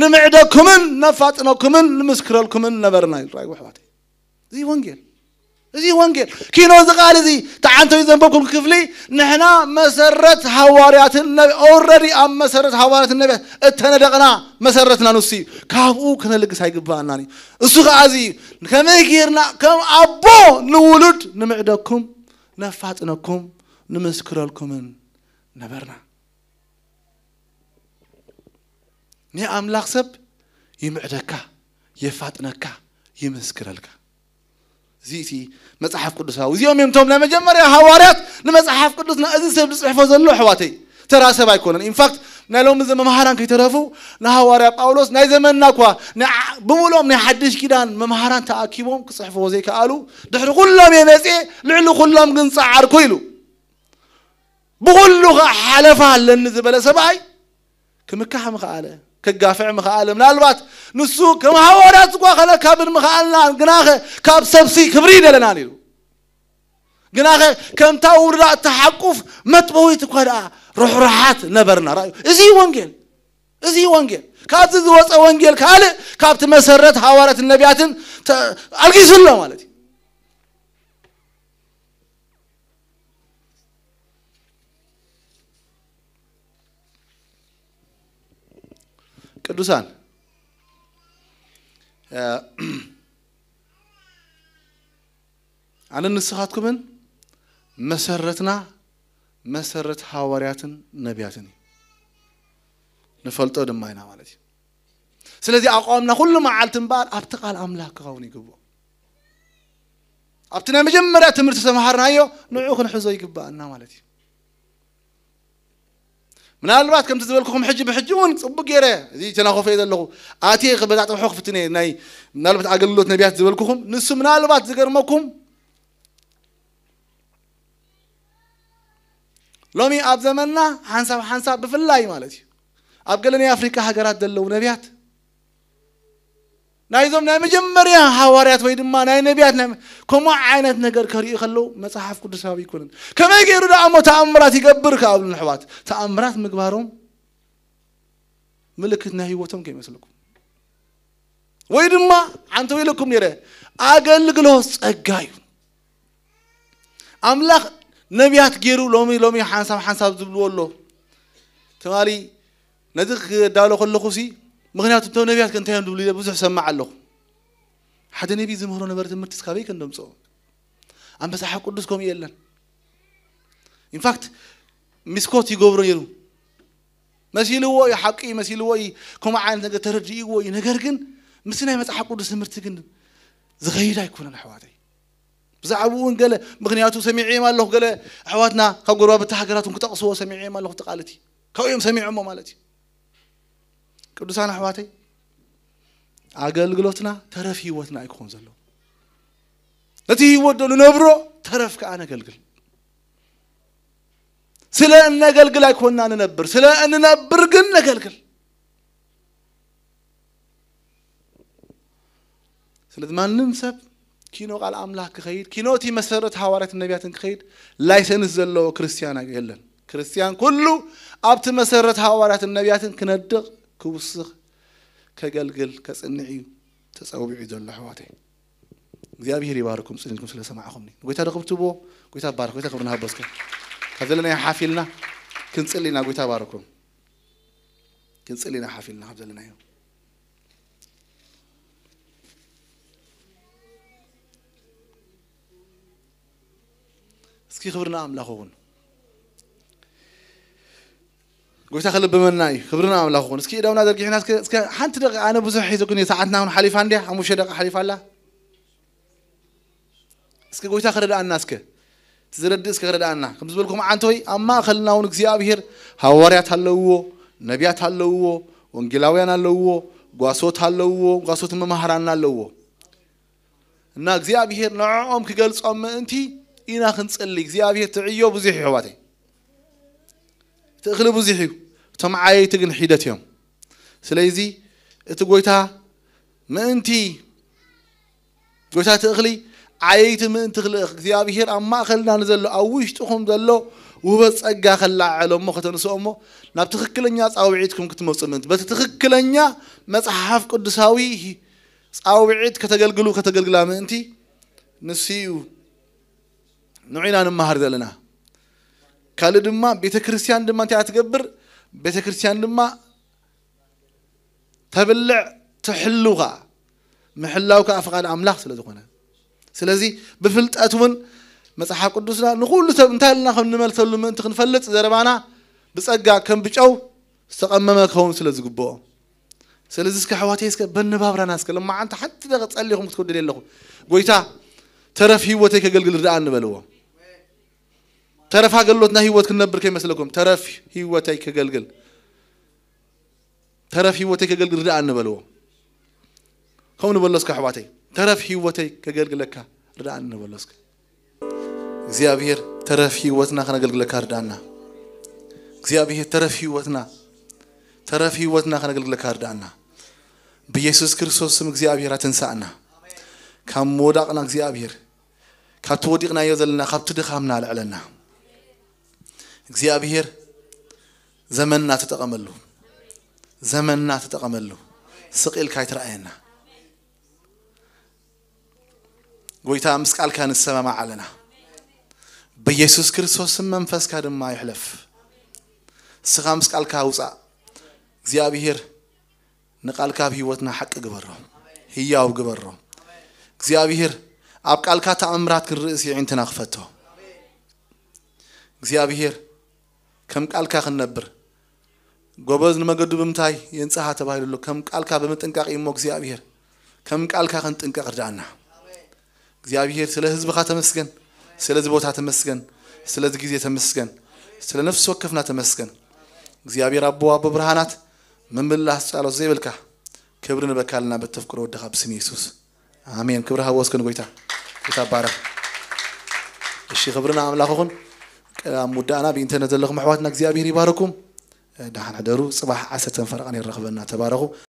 ንምዕደኩምን ነፋጥነኩምን ንምስክረልኩምን ነበርና ኢሉ ራእይ ኣሕዋተይ እዚ ወንጌል እዚ ወንጌል ኪኖ እዚ ቃል እዚ ተዓንተዩ ዘንበብኩም ክፍሊ ንሕና መሰረት ሃዋርያትን ነቢ ኦረዲ ኣብ መሰረት ሃዋርያትን ነቢያት እተነደቕና መሰረትና ንሱ እዩ ካብኡ ክነልግስ ኣይግባኣናን እዩ እሱ ከዓ እዚ ከመይ ጌርና ከም ኣቦ ንውሉድ ንምዕደኩም ነፋጥነኩም ንምስክረልኩምን ነበርና ናይ ኣምላኽ ሰብ ይምዕደካ የፋጥነካ ይምስክረልካ እዚ እቲ መጽሓፍ ቅዱሳዊ እዚኦም እዮም ቶም ናይ መጀመርያ ሃዋርያት ንመጽሓፍ ቅዱስና እዚ ሰብ ዝጽሕፎ ዘሎ ኣሕዋተይ ተራ ሰብ ኣይኮነን ኢንፋክት ናይ ሎሚ እዚ መምሃራን ከይተረፉ ንሃዋርያ ጳውሎስ ናይ ዘመንና እኳ ብሙሉኦም ናይ ሓድሽ ኪዳን መምሃራን ተኣኪቦም ክጽሕፍዎ ዘይከኣሉ ድሕሪ ኩሎም እየ መጽኤ ልዕሊ ኩሎም ግን ጸዓርኩ ኢሉ ብኹሉ ኸዓ ሓለፋ ኣለኒ ዝበለ ሰብኣይ ክምካሕ ምኽኣለ ክጋፍዕ ምኽኣለ ምናልባት ንሱ ከም ሃዋርያት እኳ ከነካብድ ምኽኣልና ግናኸ ካብ ሰብሲ ክብሪ ይደለናን ኢሉ ግናኸ ከምታ ውርዳ እተሓቁፍ መጥበዊት እኳ ደኣ ርሕሩሓት ነበርና ራእዩ እዚ ወንጌል እዚ ወንጌል ካብዚ ዝወፀ ወንጌል ካልእ ካብቲ መሰረት ሃዋርያትን ነቢያትን ኣልጊሱ ኣሎ ማለት እዩ ቅዱሳን፣ ኣነ ንስኻትኩምን መሰረትና መሰረት ሃዋርያትን ነቢያትን እዩ። ንፈልጦ ድማ ኢና ማለት እዩ። ስለዚ ኣቋምና ኩሉ መዓልቲ እምበኣር ኣብቲ ቃል ኣምላኽ ክኸውን ይግብኦ። ኣብቲ ናይ መጀመርያ ትምህርቲ ዝተምሃርናዮ ንዑ ክንሕዞ ይግብኣና ማለት እዩ። ምናልባት ከምቲ ዝበልኩኹም ሕጂ ብሕጂ እውን ጽቡቅ ገይረ እዚ ተናኾፈ ዘለኹ ኣትየ ክበጣጥሖ ክፍትነ ናይ ምናልባት ኣገልግሎት ነቢያት ዝበልኩኹም ንሱ ምናልባት ዝገርመኩም ሎሚ ኣብ ዘመንና ሓንሳብ ሓንሳብ ብፍላይ ማለት እዩ ኣብ ገለ ናይ ኣፍሪካ ሃገራት ዘለዉ ነቢያት ናይዞም ናይ መጀመርያ ሃዋርያት ወይ ድማ ናይ ነቢያት ከምኡ ዓይነት ነገር ከርእዩ ከለዉ መፅሓፍ ቅዱሳዊ ኣይኮነን። ከመይ ገይሩ ደኣ እሞ ተኣምራት ይገብር ከኣብሉ ንሕዋት ተኣምራት ምግባሮም ምልክት ናይ ህይወቶም ከይመስልኩም ወይ ድማ ዓንተ ኢለኩም ነይረ ኣገልግሎት ጸጋ እዩ። ኣምላኽ ነቢያት ገይሩ ሎሚ ሎሚ ሓንሳብ ሓንሳብ ዝብልዎ ኣሎ። ትማሊ ነዚ ክዳሎ ከለኹ ሲ ምክንያቱ እቶም ነቢያት ከ እንታይ እዮም ዝብሉ ኢለ ብዙሕ ሰማዕ ኣለኹ። ሓደ ነቢ ዝምህሮ ነበረ ትምህርቲ እስካበይ ከንደምፅኦ ኣብ መፅሓፍ ቅዱስ ከምኡ የለን። ኢንፋክት ሚስኮት ይገብሮ ነይሩ መሲልዎ እዩ ሓቂ መሲልዎ እዩ ከምኡ ዓይነት ነገር ተረድእዎ እዩ። ነገር ግን ምስ ናይ መፅሓፍ ቅዱስ ትምህርቲ ግን ዝኸይድ ኣይኮነን ኣሕዋተይ። ብዛዕባኡ እውን ገለ ምክንያቱ ሰሚዐዮም ኣለኹ ገለ ኣሕዋትና ካብ ጎረባብቲ ሃገራት እውን ክጠቕስዎ ሰሚዐዮም ኣለኹ። እቲ ቃል እቲ ካብኡ እዮም ሰሚዖሞ ማለት እዩ። ቅዱሳን ኣሕዋተይ ኣገልግሎትና ተረፍ ህይወትና ኣይክኾን ዘለዎ። ነቲ ህይወት ዶ ንነብሮ ተረፍ ከዓ ነገልግል። ስለ እነገልግል ኣይኮንና ንነብር፣ ስለ እንነብር ግን ነገልግል። ስለዚ ማንም ሰብ ኪኖ ቃል ኣምላኽ ክኸይድ ኪኖ እቲ መሰረት ሃዋርያትን ነቢያትን ክኸይድ ላይሰንስ ዘለዎ ክርስትያን የለን። ክርስትያን ኩሉ ኣብቲ መሰረት ሃዋርያትን ነቢያትን ክነድቕ ክውስኽ ከገልግል ከጽንዕ እዩ ተጸዊዑ ዘሎ ኣሕዋተይ። እግዚኣብሔር ይባርኩም ጽኒልኩም ስለ ሰማዕኹምኒ። ጎይታ ዶ ክብትዎ ጎይታ ባርክ ጎይታ ክብርና ሃቦ እስከ ካብ ዘለናዮ ሓፊልና ክንጽሊ ኢና። ጎይታ ባርኩም ክንጽሊ ኢና ሓፊልና ካብ ዘለናዮ። እስኪ ክብርና ኣምላኽ እውን ጎይታ ክልብመና እዩ። ክብርና ኣምላኽ ይኹን። እስኪ ኢዳውና ዘርጊሕና እስከ እስከ ሓንቲ ደቂቃ ኣነ ብዙሕ ሒዘኩን እየ። ሰዓትና እውን ሓሊፋ እንድያ ሓሙሽተ ደቂቃ ሓሊፋ ኣላ። እስኪ ጎይታ ክረድኣና እስከ እቲ ዝረድእ እስከ ክረድኣና ከም ዝበልኩም ዓንተወይ ኣብ ማእኸልና እውን እግዚኣብሄር ሃዋርያት ኣለውዎ፣ ነቢያት ኣለውዎ፣ ወንጌላውያን ኣለውዎ፣ ጓሶት ኣለውዎ፣ ጓሶት መማህራና ኣለውዎ። እና እግዚኣብሄር ንዕኦም ክገልጾም ምእንቲ ኢና ክንጽሊ። እግዚኣብሄር ትዕዮ ብዙሕ እዩ ኣሕዋተይ። እቲ እኽሊ ብዙሕ እዩ፣ እቶም ዓየይቲ ግን ሒደት እዮም። ስለዚ እቲ ጎይታ ምእንቲ ጎይታ እቲ እኽሊ ዓየይቲ ምእንቲ ክልእኽ እግዚኣብሄር ኣብ ማእኸልና ንዘሎ ኣብ ውሽጥኹም ዘሎ ውህበት ጸጋ ከላዓዕሎ እሞ ከተንስኦ እሞ ናብ ትኽክለኛ ጻውዒትኩም ክትመጹ ምእንቲ በቲ ትኽክለኛ መጽሓፍ ቅዱሳዊ ጻውዒት ከተገልግሉ ከተገልግላ ምእንቲ ንሱ እዩ ንዑ ኢና ንመሃር ዘለና። ካልእ ድማ ቤተ ክርስቲያን ድማ እንታይ እያ ትገብር? ቤተ ክርስቲያን ድማ ተብልዕ ትሕሉ ከዓ ምሕላው ከዓ ፍቓድ ኣምላኽ ስለ ዝኾነ ስለዚ ብፍልጠት እውን መፅሓፍ ቅዱስና ንኩሉ ሰብ እንታይ ኢልና ከም ንመልሰሉ ምእንቲ ክንፈልጥ ዘረባና ብፀጋ ከም ብጨው ዝተቐመመ ክኸውን ስለ ዝግብኦ ስለዚ እስከ ኣሕዋተይ እስከ በነባብራና እስከ ለማዓንቲ ሓንቲ ደቂ ጸሊኹም ክትወደል የለኹ ጎይታ ተረፍ ህይወተይ ከገልግል ርዳኣ እንበልዎ ተረፍ ኣገልግሎትና ህይወት ክንነብር ከይመስለኩም ተረፍ ህይወተይ ከገልግል ተረፍ ህይወተይ ከገልግል ርዳኣ እንበልዎ ከምኡ ንበሎ እስከ ኣሕዋተይ ተረፍ ህይወተይ ከገልግለካ ርዳኣ እንበሎ እስከ እግዚኣብሔር ተረፍ ህይወትና ከነገልግለካ ርዳእና እግዚኣብሔር ተረፍ ህይወትና ተረፍ ህይወትና ከነገልግለካ ርዳእና ብኢየሱስ ክርስቶስ ስም እግዚኣብሔር ኣትንሳእና ካብ ምወዳቕና እግዚኣብሔር ካብቲ ወዲቕናዮ ዘለና ካብቲ ድኻምና ኣልዕለና እግዚኣብሔር ዘመንና ተጠቐመሉ ዘመንና ተጠቐመሉ ስቕ ኢልካ ኣይትረኣየና ጎይታ ምስ ቃልካ ንሰማማዕ ኣለና ብኢየሱስ ክርስቶስ ስም መንፈስካ ድማ ይሕለፍ እስኻ ምስ ቃልካ ውፃእ እግዚኣብሔር ንቃልካ ኣብ ህይወትና ሓቂ ግበሮ፣ ህያው ግበሮ። እግዚኣብሔር ኣብ ቃልካ ተኣምራት ክንርእስ የዒንትና ክፈቶ። እግዚኣብሔር ከም ቃልካ ክንነብር፣ ጎበዝ ንመገዱ ብምንታይ የንጽሃ ተባሂሉ ኣሎ። ከም ቃልካ ብምጥንቃቕ እዩ እሞ እግዚኣብሔር ከም ቃልካ ክንጥንቀቕ ርዳኣና። እግዚኣብሔር ስለ ህዝብኻ ተመስገን፣ ስለዚ ቦታ ተመስገን፣ ስለዚ ግዜ ተመስገን፣ ስለ ነፍሲ ወከፍና ተመስገን። እግዚኣብሔር ኣቦ ኣቦ ብርሃናት ምምላስ ጻሎት ዘይብልካ ክብሪ ንበካልና በተፍቅሮ ወድኻ ብስም የሱስ ኣሜን። ክብሪ ሃቦ እስከ ንጎይታ። ጌታ ባረክ። እሺ ክብርና ኣምላኽ ይኹን። ቀዳም ውዳእና ብኢንተርነት ዘለኹም ኣሕዋትና እግዚኣብሔር ይባርኩም። ደሓን ሕደሩ። ጽባሕ ዓሰርተ ፈረቓ ንረኽበና። ተባረኹ።